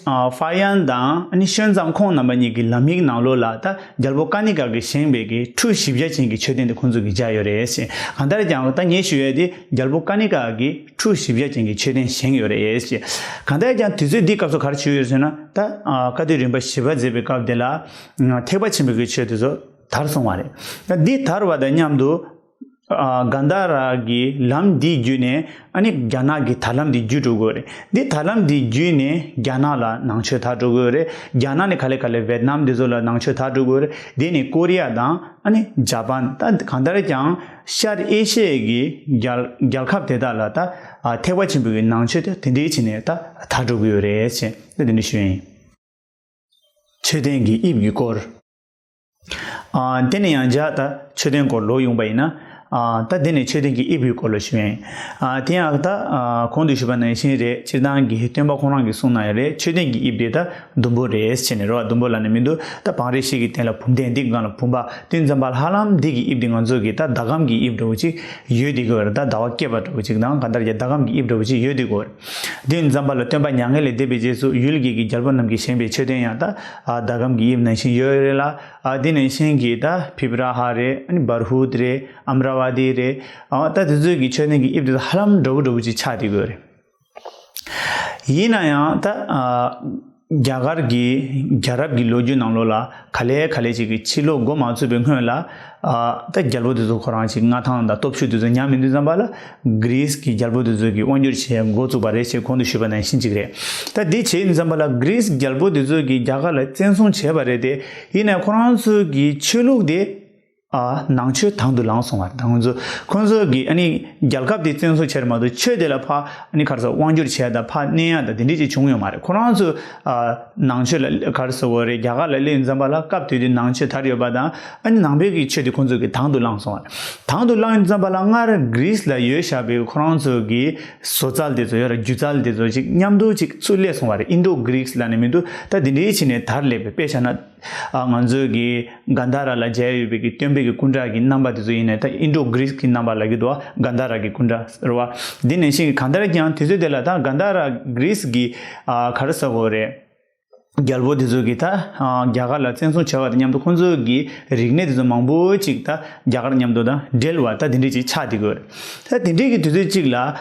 ཨ་ཧྥ་ཡན་དང་ཨ་ནི་ཤོན་ཙང་ཁོང་རྣམ་པ་གཉིས་ཀྱི་ལམ་ཡིག་ནང་ལོགས་ལ་ད་རྒྱལ་པོ་ཀ་ནི་ཀ་གིས་བཞེངས་པའི་གི་ཁྲུ་བཞི་བརྒྱ་ཅན་གྱི་མཆོད་རྟེན་དེ་ཁོང་ཚོ་གིས་བྱས་ཡོད་རེད་ཟེར། གང་ལྟར་ཀྱང་ད་ངས་ཞུ་ཡས་དེ་རྒྱལ་པོ་ཀ་ནི་ཀ་གིས་ཁྲུ་བཞི་བརྒྱ་ཅན་གྱི་མཆོད་རྟེན་བཞེངས་ཡོད་རེད་ཟེར། གང་ལྟར་ཀྱང་དུས་ཚོད་འདིའི་སྐབས་སུ་ག་རེ་བྱུང་ཡོད་ཟེར་ན། ད་ཨ་བཀའ་སྡོད་རིམ་པ་བཞི་པ་མཛད་པའི་སྐབས་དེ་ལ་ཨ་ཐེག་པ་ཆེན་པོའི་གི་ཆོས་དེ་ཚོ་དར་སོང་བ་རེད། ད་འདི་དར་བ་དང་མཉམ་དུ་ཨ་གན་དྷ་ར་གི་ལམ་འདི་བརྒྱུད་ནས་ཨ་ནི་རྒྱ་ནག་གི་ཐར་ལམ་འདི་བརྒྱུད་འགྲོ་གི་ཡོད་རེད། འདི་ཐར་ལམ་འདི་བརྒྱུད་ནས་རྒྱ་ནག་ལ་ནང་ཆོས་དར་འགྲོ་གི་ཡོད་རེད། རྒྱ་ནག་ནས་ག་ལེ་ག་ལེ་ཝེད་ནམ་འདི་ཚོ་ལ་ནང་ཆོས་དར་འགྲོ་གི་ཡོད་རེད། དེ་ནས་ཀོ་རི་ཡ་དང་ཨ་ནི་ཇ་པན། ད་གང་ལྟར་ཀྱང་ཤར་ཨེ་ཤི་ཡའི་གི་རྒྱལ་རྒྱལ་ཁབ་དེ་དག་ལ་ད་ཨ་ཐེག་པ་ཆེན་པོའི་གི་ནང་ཆོས་དེ་དེ་འདྲའི་བྱས་ནས་ད་དར་འགྲོ་གི་ཡོད་རེད་ཅེས་ད་དེ་འདྲ་ཞུ་ཡིན། མཆོད་རྟེན་གྱི་དབྱིབས་ཀྱི་སྐོར། ཨ། དེ་ནས་ཡང་བསྐྱར་ད་མཆོད་རྟེན་སྐོར་ལོག་ཡོང་པ་ཡིན་ན། ཨ། ད་དེ་ནས་མཆོད་རྟེན་གྱི་དབྱིབས་ཀྱི་སྐོར་ལ་ཞུ་ཡིན། ཨ། དེ་ཡང་ད་ཨ་གོང་དུ་ཞུས་པ་ནང་བཞིན་རེད། སྤྱིར་བཏང་གི་སྟོན་པ་ཁོང་རང་གིས་གསུངས་གནང་ཡོད་རེད། མཆོད་རྟེན་གྱི་དབྱིབས་དེ་ད་ཟླུམ་པོ་རེད་ཟེར་ནས་རེད་བ། ཟླུམ་པོ་ལབ་ནས་མི་འདུག་ད་བང་རིམ་བཞི་གི་སྟེང་ལ་བུམ་གདན། འདི་སྒང་ལ་བུམ་པ། དེ་ཙམ་པ་ལ་ཧ་ལམ་འདི་གི་དབྱིབས་དེ་ང་ཚོ་གི་ད་ཟླ་གམ་གྱི་དབྱིབས་འདྲ་བོ་ཅིག་ཡོད་བསྡད་ཀྱི་ཡོད་རེད། ད་ཟླ་བ་སྐྱེས་པ་འདྲ་བོ་ཅིག་དང་གང་ལྟར་ཀྱང་ཟླ་གམ་གྱི་དབྱིབས་འདྲ་བོ་ཅིག་ཡོད་བསྡད་ཀྱི་ཡོད་རེད། དེ་ཙམ་པ་ལ་སྟོན་པ་མྱ་ངན་ལས་འདས་པའི་རྗེས་སུ་ཡུལ་དགེ་གི་རྒྱལ་པོ་རྣམས་ཀྱིས་བཞེངས་པའི་མཆོད་རྟེན་ཡང་ད་ཨ་ཟླ་གམ་གྱི་དབྱིབས་ནང་བཞིན་ཡོད་རེད་ལ། ཨ། དེ་ནང་བཞིན་གྱི་ད་ཕིབ་ར་ཧ་རེད། ཨ་ནི་བར་ཧུད་རེད། ཨམ་ར་ཝ་ཏི་རེད། ཨ། ད་དེ་ཚོའི་གི་མཆོད་རྟེན་གྱི་དབྱིབས་དེ་ཚོ་ཧ་ལམ་འདྲ་བོ་འདྲ་བོ་ཅིག་ཆགས་བསྡད་ཀྱི་ཡོད་རེད། ཡིན་ན་ཡང་ད་ཨ་རྒྱ་གར་གྱི་རྒྱལ་རབས་ཀྱི་ལོ་རྒྱུས་ནང་ལོགས་ལ་ག་ལེ་ག་ལེ་ཅིག་གི་ཕྱི་ལོགས་འགོ་མ་ཚུགས་པའི་སྔོན་ལ། ཨ། ད་རྒྱལ་པོ་དེ་ཚོ་ཁོ་རང་ཅིག་མངའ་ཐང་དང་སྟོབས་ཤུགས་དེ་ཚོ་ཉམས་མི་འདུག་ཙམ་པ་ལ། གྷི་རིས་ཀྱི་རྒྱལ་པོ་དེ་ཚོ་གིས་དབང་བསྒྱུར་བྱེད་འགོ་བཙུགས་པ་རེད་ཅེས་གོང་དུ་ཞུས་པ་ནང་བཞིན་ཅིག་རེད། ད་འདི་བྱས་ཙམ་པ་ལ་གྷི་རིས་རྒྱལ་པོ་དེ་ཚོ་གིས་རྒྱ་གར་ལ་བཙན་བཟུང་བྱས་པ་རེད་དེ། ཡིན་ནའི་ཁོ་རང་ཚོ་གི་ཆོས་ལུགས་དེ། ཨ། ནང་ཆོས་དང་དུ་བླངས་སོང་བ་རེད། ད་ང་ཚོ་ཁོང་ཚོ་གི་ཨ་ནི་རྒྱལ་ཁབ་དེ་བཙན་བཟུང་བྱས་མ་གཏོགས་ཆོས་དེ་ལ་ཕར་ཨ་ནི་ག་རེ་ཟེར་དབང་བསྒྱུར་བྱས་དང་ཕར་གནས་ཡ་དང་དེ་འདྲས་ཅིག་བྱུང་ཡོད་མ་རེད། ཁོ་རང་ཚོ་ཨ་ནང་ཆོས་ལ་ག་རེ་ཟེར་དགོས་རེད། རྒྱ་གར་ལ་སླེབས་ཙམ་པ་ལ་སྐབས་དེ་དུས་ནང་ཆོས་དར་ཡོད་པ་དང་། ཨ་ནི་ནང་པའི་གི་ཆོས་དེ་ཁོང་ཚོ་གིས་དང་དུ་བླངས་སོང་བ་རེད། དང་དུ་བླངས་ཙམ་པ་ལ་སྔར་གྷི་རིས་ལ་ཡོད་བཞག་པའི་ཁོ་རང་ཚོ་གི་བཟོ་རྩལ་དེ་ཚོ་ཡོད་ར། སྒྱུ་རྩལ་དེ་ཚོ་ཅིག་མཉམ་དུ་ཅིག་ཚུར་སླེབས་སོང་བ་རེད། ཨིན་ཌོ་གྷི་རིས་ལབ་ནས་མི་འདུག་ད་དེ་འདྲའི་ཕྱིན་ནས་དར་སླེབས་པའི། དཔེ་བཞག་ན། ཨ། ང་ཚོའི་གི་གན་དྷ་ར་ལ་མཇལ་ཡོད་པའི་གི་སྟོན་པའི་གི་སྐུ་འདྲ་གི་རྣམ་པ་དེ་ཚོ་ཡིན་ནའི་ད་ཨིན་ཌོ་གྷི་རིས་ཀྱི་རྣམ་པ་ལབ་ཀྱི་འདུག་གན་དྷ་ར་གི་སྐུ་འདྲ་རེད་བ། འདི་ནང་བཞིན་གང་ལྟར་ཀྱང་དུས་ཚོད་དེ་ལ་ད་གན་དྷ་ར་གྷི་རིས་ཀྱི། ཨ། ག་རེ་ཟེར་དགོས་རེད། རྒྱལ་པོ་དེ་ཚོ་གིས་ད། ཨ། རྒྱ་གར་ལ་བཙན་བཟུང་བྱས་པ་དང་མཉམ་དུ་ཁོང་ཚོའི་གི་རིག་གནས་དེ་ཚོ་མང་པོ་ཅིག་ད་རྒྱ་གར་མཉམ་དུ་ད་འབྲེལ་བ་ད་དེ་འདྲས་ཅིག་ཆགས་བསྡད་ཀྱི་ཡོད་རེད། ད་དེ་འདྲས་ཀྱི་དུས་ཚོད་ཅིག་ལ། ཨ།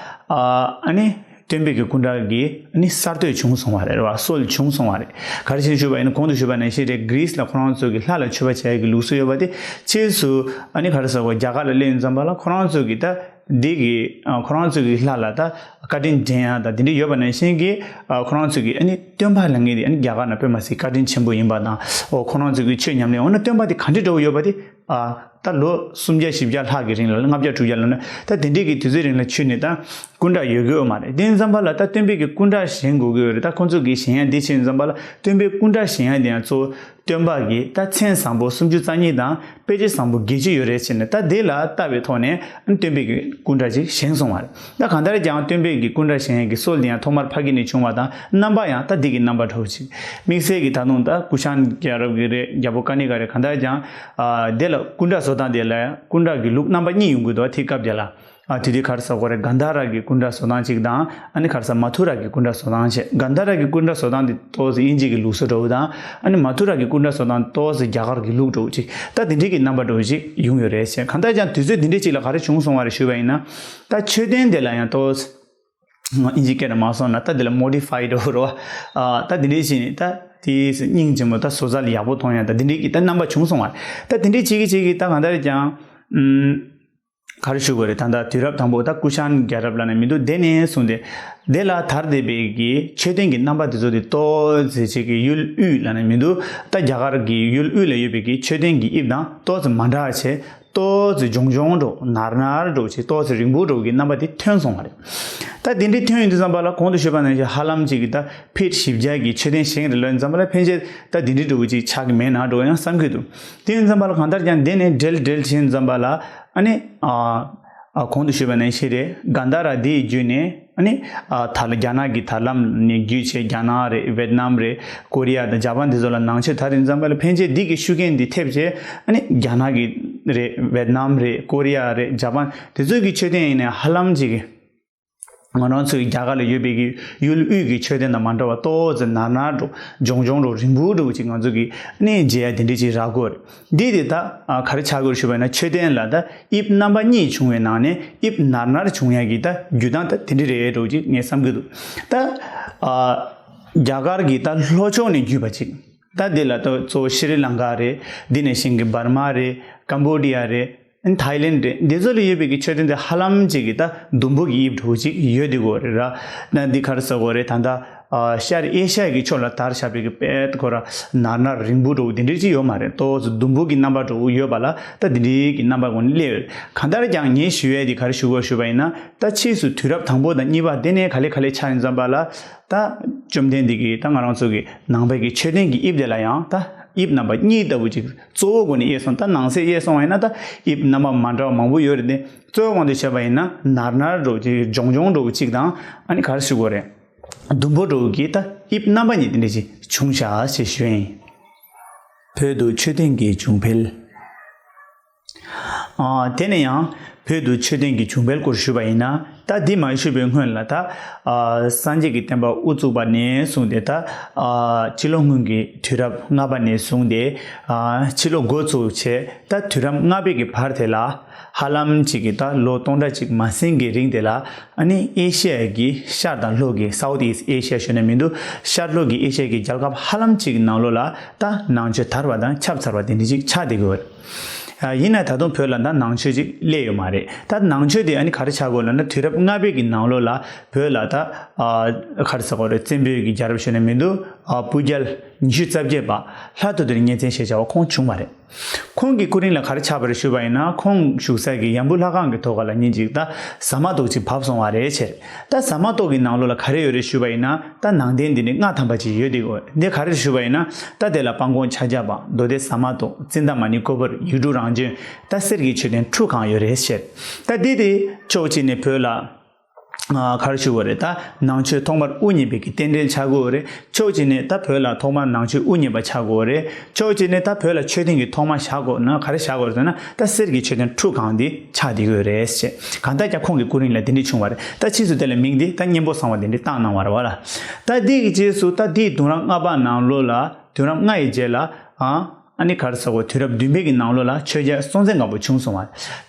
ཨ་ནི། སྟོན་པའི་གི་སྐུ་འདྲ་གི་ཨ་ནི་གསར་གཏོད་བྱུང་སོང་བ་རེད་བ། སྲོལ་བྱུང་སོང་བ་རེད། ག་རེ་བྱས་ཞུས་པ་ཡིན་ན། གོང་དུ་ཞུས་པ་ནང་བཞིན་རེད། གྷི་རིས་ལ་ཁོ་རང་ཚོ་གི་ལྷ་ལ་མཆོད་པ་བྱ་ཡག་གི་ལུགས་སྲོལ་ཡོད་པ་དེ་ཕྱིས་སུ་ཨ་ནི་ག་རེ་ཟེར་དགོས། རྒྱ་གར་ལ་སླེབས་ཡོང་ཙམ་པ་ལ་ཁོ་རང་ཚོ་གི་ད་འདི་གི། ཨ། ཁོ་རང་ཚོ་གི་ལྷ་ལ་ད་བཀའ་དྲིན་དྲན་ཡག་ད་དེ་འདྲ་ཡོད་པ་ནང་བཞིན་གི། ཨ། ཁོ་རང་ཚོ་གི་ཨ་ནི་སྟོན་པ་ལབ་མཁན་དེ་ཨ་ནི་རྒྱ་གར་ན་དཔེ་མ་སྲིད་བཀའ་དྲིན་ཆེན་པོ་ཡིན་པ་དང་། ཨོ། ཁོ་རང་ཚོ་གི་ཆོས་ཉམས་ལེན་འོ་ན་སྟོན་པ་དེ་ག་འདྲ་འདྲ་བོ་ཡོད་པ་དེ། ཨ། ད་ལོ་སུམ་བརྒྱ་བཞི་བརྒྱ་ལྷག་གི་རིང་ལ། ལྔ་བརྒྱ་དྲུག་བརྒྱ་ལབ་ན། ད་དེ་འདྲའི་གི་དུས་ཚོད་རིང་ལ་ཁྱོན་ནས་ད་སྐུ་འདྲ་ཡོད་ཀྱི་ཡོད་མ་རེད། དེ་ཙམ་པ་ལ་ད་སྟོན་པའི་གི་སྐུ་འདྲ་བཞེངས་དགོས་ཀྱི་ཡོད་རེད། ད་ཁོང་ཚོ་གི་བཞེངས་ཡ་འདི་བྱས་ཙམ་པ་ལ་སྟོན་པའི་སྐུ་འདྲ་བཞེངས་ཡ་དེ་ཡང་གཙོ་བོ་སྟོན་པ་གི་ད་མཚན་བཟང་པོ་སུམ་ཅུ་རྩ་གཉིས་དང་དཔེ་བྱད་བཟང་པོ་བརྒྱད་ཅུ་ཡོད་རེད་ཟེར་ནས། ད་དེ་ལ་བལྟ་བའི་ཐོག་ནས་སྟོན་པའི་གི་སྐུ་འདྲ་ཅིག་བཞེངས་སོང་བ་རེད། ད་གང་ལྟར་ཀྱང་སྟོན་པའི་གི་སྐུ་འདྲ་བཞེངས་ཡ་གི་སྲོལ་དེ་ཡང་ཐོག་མར་ཕ་གི་ནས་བྱུང་བ་དང་། རྣམ་པ་ཡང་ད་འདི་གི་རྣམ་པ་འདྲ་བོ་ཅིག་དམིགས་བསལ་གྱི་ད་དུང་ད་ཀུ་ཤཱན་རྒྱལ་རབས་ཀྱི་རེད། རྒྱལ་པོ་ཀ་ནི་ཀ་རེད། གང་ལྟར་ཀྱང་། ཨ། དེ་ལ་སྐུ་འདྲ་བཟོ་སྟངས་དེ་ལ་སྐུ་འདྲ་གི་ལུགས་རྣམ་པ་གཉིས་ཡོང་གི་འདུག་དེ་སྐབས་དེ་ལ། ཨ། དེ་དུས་ག་རེ་ཟེར་དགོས་རེད། གན་དྷ་ར་གི་སྐུ་འདྲ་བཟོ་སྟངས་གཅིག་དང་། ཨ་ནི་ག་རེ་ཟེར། མ་ཐུ་ར་གི་སྐུ་འདྲ་བཟོ་སྟངས་བྱས། གན་དྷ་ར་གི་སྐུ་འདྲ་བཟོ་སྟངས་དེ་ཏོག་ཙམ་དབྱིན་ཇི་གི་ལུགས་སྲོལ་འདྲ་བོ་དང་། ཨ་ནི་མ་ཐུ་ར་གི་སྐུ་འདྲ་བཟོ་སྟངས་ཏོག་ཙམ་རྒྱ་གར་གི་ལུགས་འདྲ་བོ་ཅིག་ད་དེ་འདྲའི་གི་རྣམ་པ་འདྲ་བོ་ཅིག་ཡོང་ཡོད་རེད་ཟེར། གང་ལྟར་ཀྱང་དུས་ཚོད་དེ་འདྲའི་ཅིག་ལ་ག་རེ་བྱུང་སོང་བ་རེད་ཞུས་པ་ཡིན་ན། ད་མཆོད་རྟེན་དེ་ལ་ཡང་ཏོག་ཙམ་དབྱིན་ཇི་སྐད་ནས་མ་སོང་ན་ད་དེ་ལ་མོ་ཌི་ཕའི་ཌི་འདྲ་བོ་རེད་བ། ཨ། ད་དེ་འདྲའི་ཅིག་ནས་ད་དེ་སྙིང་རྗེ་མོ་ད་བཟོ་རྩལ་ཡག་པོ་མཐོང་ཡ་ད་དེ་འདྲའི་གི་ད་རྣམ་པ་བྱུང་སོང་བ་རེད། ད་དེ་འདྲའི་ཅིག་གི་ཅིག་གི་ད་གང་ལྟར་ཀྱང་། ཨུམ། ག་རེ་ཞུ་དགོས་རེད། ད་ལྟ་དུས་རབས་དང་པོ་ད་ཀུ་ཤཱན་རྒྱལ་རབས་ལབ་ནས་མི་འདུག་དེ་ནས་བཟུང་སྟེ་དེ་ལ་དར་བསྡད་པའི་གི་མཆོད་རྟེན་གྱི་རྣམ་པ་དེ་ཚོ་དེ་ཏོག་ཙམ་ཅིག་གི་ཡུལ་དབུས་ལབ་ནས་མི་འདུག་ད་རྒྱ་གར་གྱི་ཡུལ་དབུས་ལ་ཡོད་པའི་གི་མཆོད་རྟེན་གྱི་དབྱིབས་དང་ཏོག་ཙམ་མ་འདྲ་བ་བྱས། ཏོག་ཙམ་ལྗང་ལྗང་འདྲ་བོ། ནར་ནར་འདྲ་བོ་བྱས། ཏོག་ཙམ་རིང་པོ་འདྲ་བོ་གི་རྣམ་པ་དེ་ཐོན་སོང་བ་རེད། ད་དེ་འདྲའི་ཐོན་ཡོང་དུས་ཙམ་པ་ལ་གོང་དུ་ཞུས་པ་ནང་བཞིན་ཧ་ལམ་ཅིག་གི་ད་ཕིཊ་བཞི་བརྒྱ་གི་མཆོད་རྟེན་བཞེངས་རེད་ལབ་ཙམ་པ་ལ་ཕན་ཆད་ད་དེ་འདྲའི་འདྲ་བོ་ཅིག་ཆགས་ཀྱི་མེད་ན་འདྲ་བོ་ཡང་བསམ་གྱི་འདུག་དེ་ཡིན་ཙམ་པ་ལ་གང་ལྟར་ཀྱང་དེ་ནས་འབྲེལ་འབྲེལ་བྱས་ཙམ་པ་ལ། ཨ་ནི། ཨ། ཨ། གོང་དུ་ཞུས་པ་ནང་བཞིན་རེད། གན་དྷ་ར་འདི་ཡི་བརྒྱུད་ནས་ཨ་ནི། ཨ། ད་ལ་རྒྱ་ནག་གི་ད་ལམ་ནས་བརྒྱུད་བྱས་རྒྱ་ནག་རེད། ཝེད་ནམ་རེད། ཀོ་རི་ཡ་དང་ཇ་པན་དེ་ཚོ་ལ་ནང་ཆོས་དར་ཡོང་ཙམ་པ་ལ་ཕན་ཆད་འདི་གི་ཤུགས་རྐྱེན་འདི་ཐེབས་བྱས་ཨ་ནི་རྒྱ་ནག་གི་རེད། ཝེད་ནམ་རེད། ཀོ་རི་ཡ་རེད། ཇ་པན་དེ་ཚོ་གི་མཆོད་རྟེན་ཡིན་ནའི་ཧ་ལམ་ཅིག་གི་ང་རང་ཚོའི་རྒྱ་གར་ལ་ཡོད་པའི་གི་ཡུལ་དབུས་ཀྱི་མཆོད་རྟེན་དང་མ་འདྲ་བ་ཏོག་ཙམ་ནར་ནར་འདྲ་བོ། ལྗང་ལྗང་འདྲ་བོ། རིང་པོ་འདྲ་བོ་ཅིག་ང་ཚོ་གི་ཨ་ནི་མཇལ་ཡ་དེ་འདྲ་ཅིག་རག་གི་ཡོད་རེད། འདི་དེ་ད་ཨ་ག་རེ་ཆགས་ཀྱི་ཡོད་ཞུས་པ་ཡིན་ན། མཆོད་རྟེན་ལ་ད་དབྱིབས་རྣམ་པ་གཉིས་བྱུང་བའི་ནང་ནས་དབྱིབས་ནར་ནར་བྱུང་ཡ་གི་ད་བརྒྱུད་སྟངས་ད་དེ་འདྲ་རེད་འདྲ་བོ་ཅིག་ངས་བསམ་གྱི་འདུག་ད་ཨ་རྒྱ་གར་གྱི་ད་ལྷོ་ཕྱོགས་ནས་བརྒྱུད་པ་ཅིག་ད་འདི་ལ་ད་གཙོ་བོ་ཤྲི་ལང་ཀ་རེད། འདི་ནས་བཞིན་གྱི་འབར་མ་རེད། ཀམ་བོ་ཌི་ཡ་རེད། ཐའི་ལེན་རེད། འདི་ཚོ་ལ་ཡོད་པའི་གི་མཆོད་རྟེན་དེ་ཧ་ལམ་ཅིག་གི་ད་ཟླུམ་པོ་གི་དབྱིབས་འདྲ་བོ་ཅིག་ཡོད་དེ་གོ་རེད་ར། ན་འདི་ག་རེ་ཟེར་དགོས་རེད། ད་ལྟ་ཨ་ཤར་ཨེ་ཤ་ཡ་གི་ཕྱོགས་ལ་དར་བཞག་པའི་གི་དཔེ་ཁོ་ར་ནར་ནར་རིང་པོ་འདྲ་བོ་དེ་འདྲ་ཅིག་ཡོད་མ་རེད། ཏོག་ཙམ་ཟླུམ་པོ་གི་རྣམ་པ་འདྲ་བོ་ཡོད་པ་ལ་ད་དེ་འདྲའི་གི་རྣམ་པ་ངོ་ནས་སླེབས་ཡོད། གང་ལྟར་ཀྱང་ངས་ཞུ་ཡས་དེ་ག་རེ་ཞུ་དགོས་ཞུས་པ་ཡིན་ན། ད་ཕྱིས་སུ་དུས་རབས་དང་པོ་དང་གཉིས་པ་དེ་ནས་ག་ལེ་ག་ལེ་ཆགས་ཡོང་ཙམ་པ་ལ་ད་བཅོམ་ལྡན་འདས་ཀྱིས་ད་ང་རང་ཚོ་གི་ནང་པའི་གི་མཆོད་རྟེན་གྱི་དབྱིབས་དེ་ལ་ཡང་ད་ དབྱིབས་རྣམ་པ་གཉིས་ལྟ་བུ་ཅིག་གཙོ་བོ་སྒོ་ནས་དབྱེ་སོང་། ད་ནང་གསེས་དབྱེ་སོང་བ་ཡིན་ན་ད་དབྱིབས་རྣམ་པ་མ་འདྲ་བ་མང་པོ་ཡོད་རེད་དེ། གཙོ་བོ་དབང་དུ་བྱས་པ་ཡིན་ན་ནར་ནར་འདྲ་བོ་ཅིག་གྱོང་གྱོང་འདྲ་བོ་ཅིག་དང་། ཨ་ནི་ག་རེ་ཞུ་དགོས་རེད། ཟླུམ་པོ་འདྲ་བོ་གི་ད་དབྱིབས་རྣམ་པ་གཉིས་དེ་འདྲ་ཅིག་བྱུང་ཤག་ཅེས་ཞུ་ཡིན། བོད་དུ་མཆོད་རྟེན་གྱི་བྱུང་འཕེལ། ཨ། དེ་ནས་ཡང་བོད་དུ་མཆོད་རྟེན་གྱི་བྱུང་འཕེལ་སྐོར་ཞུས་པ་ཡིན་ན། ད་འདི་མ་ཞུས་པའི་སྔོན་ལ་ད། ཨ། སངས་རྒྱས་ཀྱི་བསྟན་པ་དབུ་བཙུགས་པ་ནས་བཟུང་སྟེ་ད། ཨ། སྤྱི་ལོ་སྔོན་གྱི་དུས་རབས་ལྔ་པ་ནས་བཟུང་སྟེ། ཨ། ཕྱི་ལོ་འགོ་ཚུགས་བྱས་ད་དུས་རབས་ལྔ་པའི་གི་བར་དེ་ལ། ཧ་ལམ་ཅིག་གི་ད་ལོ་སྟོང་ཕྲག་གཅིག་མ་ཟིན་གྱི་རིང་དེ་ལ། ཨ་ནི་ཨེ་ཤི་ཡ་གི་ཤར་དང་ལྷོ་གི་South East Asia ཞུ་ན་མི་འདུག་ཤར་ལྷོ་གི་ཨེ་ཤི་ཡ་གི་རྒྱལ་ཁབ་ཧ་ལམ་ཅིག་གི་ནང་ལོགས་ལ་ད་ནང་ཆོས་དར་བ་དང་ཁྱབ་ཚར་བ་དེ་འདྲ་ཅིག་ཆགས་བསྡད་ཀྱི་ཡོད། ཡིན་ན་ད་དུང་བོད་ལ་ད་ནང་ཆོས་ཅིག་སླེབས་ཡོད་མ་རེད། ད་ནང་ཆོས་དེ་ཨ་ནི་ག་རེ་ཆགས་དགོས་ལབ་ན། དུས་རབས་ལྔ་པའི་གི་ནང་ལོགས་ལ་བོད་ལ་ད། ཨ། ག་རེ་ཟེར་དགོས་རེད། བཙན་པོའི་གི་རྒྱལ་རབས་ཞུ་ན་མི་འདུག་ཨ། སྤུ་རྒྱལ་ཉི་ཤུ་རྩ་བརྒྱད་པ་ལྷ་ཐོ་ཐོ་རི་གཉན་བཙན་ཞེས་བྱ་བ་ཁོང་བྱུང་བ་རེད། ཁོང་གི་སྐུ་རིང་ལ་ག་རེ་ཆགས་པ་རེད་ཞུས་པ་ཡིན་ན། ཁོང་བཞུགས་ས་གི་ཡམ་བུ་ལྷ་ཁང་གི་ཐོག་ཁ་ལ་ཉིན་གཅིག་ད་ཟ་མ་ཏོག་ཅིག་བབས་སོང་བ་རེད་ཟེར། ད་ཟ་མ་ཏོག་གི་ནང་ལོགས་ལ་ག་རེ་ཡོད་རེད་ཞུས་པ་ཡིན་ན། ད་ནང་རྟེན་འདི་ནི་ལྔ་ཐམ་པ་ཅིག་ཡོད་དེ། འོ་འདི་ག་རེ་རེད་ཞུས་པ་ཡིན་ན། ད་དེ་ལ་སྤང་སྐོང་ཕྱག་རྒྱ་པ། མདོ་སྡེ་ཟ་མ་ཏོག་ཙིནྟ་མ་ཎི་ཀོ་བར། ཡིག་དྲུག་རང་བྱོན། ད་གསེར་གྱི་མཆོད་རྟེན་ཁྲུ་གང་ཡོད་རེད་ཟེར། ད་འདི་དེ་ཕྱོགས་གཅིག་ནས་བོད་ལ། ཨ། ག་རེ་ཞུ་དགོས་རེད། ད་ནང་ཆོས་ཐོག་མར་དབུ་བརྙེས་པའི་གི་རྟེན་འབྲེལ་ཆགས་ཀྱི་ཡོད་རེད། ཕྱོགས་གཅིག་ནས་ད་བོད་ལ་ཐོག་མར་ནང་ཆོས་དབུ་བརྙེས་པ་ཆགས་ཀྱི་ཡོད་རེད། ཕྱོགས་གཅིག་ནས་ད་བོད་ལ་མཆོད་རྟེན་གྱི་ཐོག་མ་བཞག་དགོས་ན་ག་རེ་བཞག་དགོས་རེད་ཟེར་ན། ད་གསེར་གྱི་མཆོད་རྟེན་ཁྲུ་གང་འདི་ཆགས་བསྡད་ཀྱི་ཡོད་རེད་ཟེར། གང་ལྟར་ཀྱང་ཁོང་གི་སྐུ་རིང་ལ་འདི་འདྲ་བྱུང་བ་རེད། ད་ཕྱིས་སུ་དེ་ལ་མིང་འདི་ད་གཉན་པོ་གསང་བ་འདི་འདྲ་བཏགས་གནང་བ་རེད་བ་ལ། ད་འདི་གི་རྗེས་སུ་ད་འདིའི་དུས་རབས་ལྔ་པ་ནང་ལོགས་ལ། དུས་རབས་ལྔ་ཡི་རྗེས་ལ། ཨ། ཨ་ནི་ག་རེ་ཟེར་དགོས། དུས་རབས་བདུན་པའི་གི་ནང་ལོགས་ལ་ཆོས་རྒྱལ་སྲོང་བཙན་སྒམ་པོ་བྱུང་སོང་བ།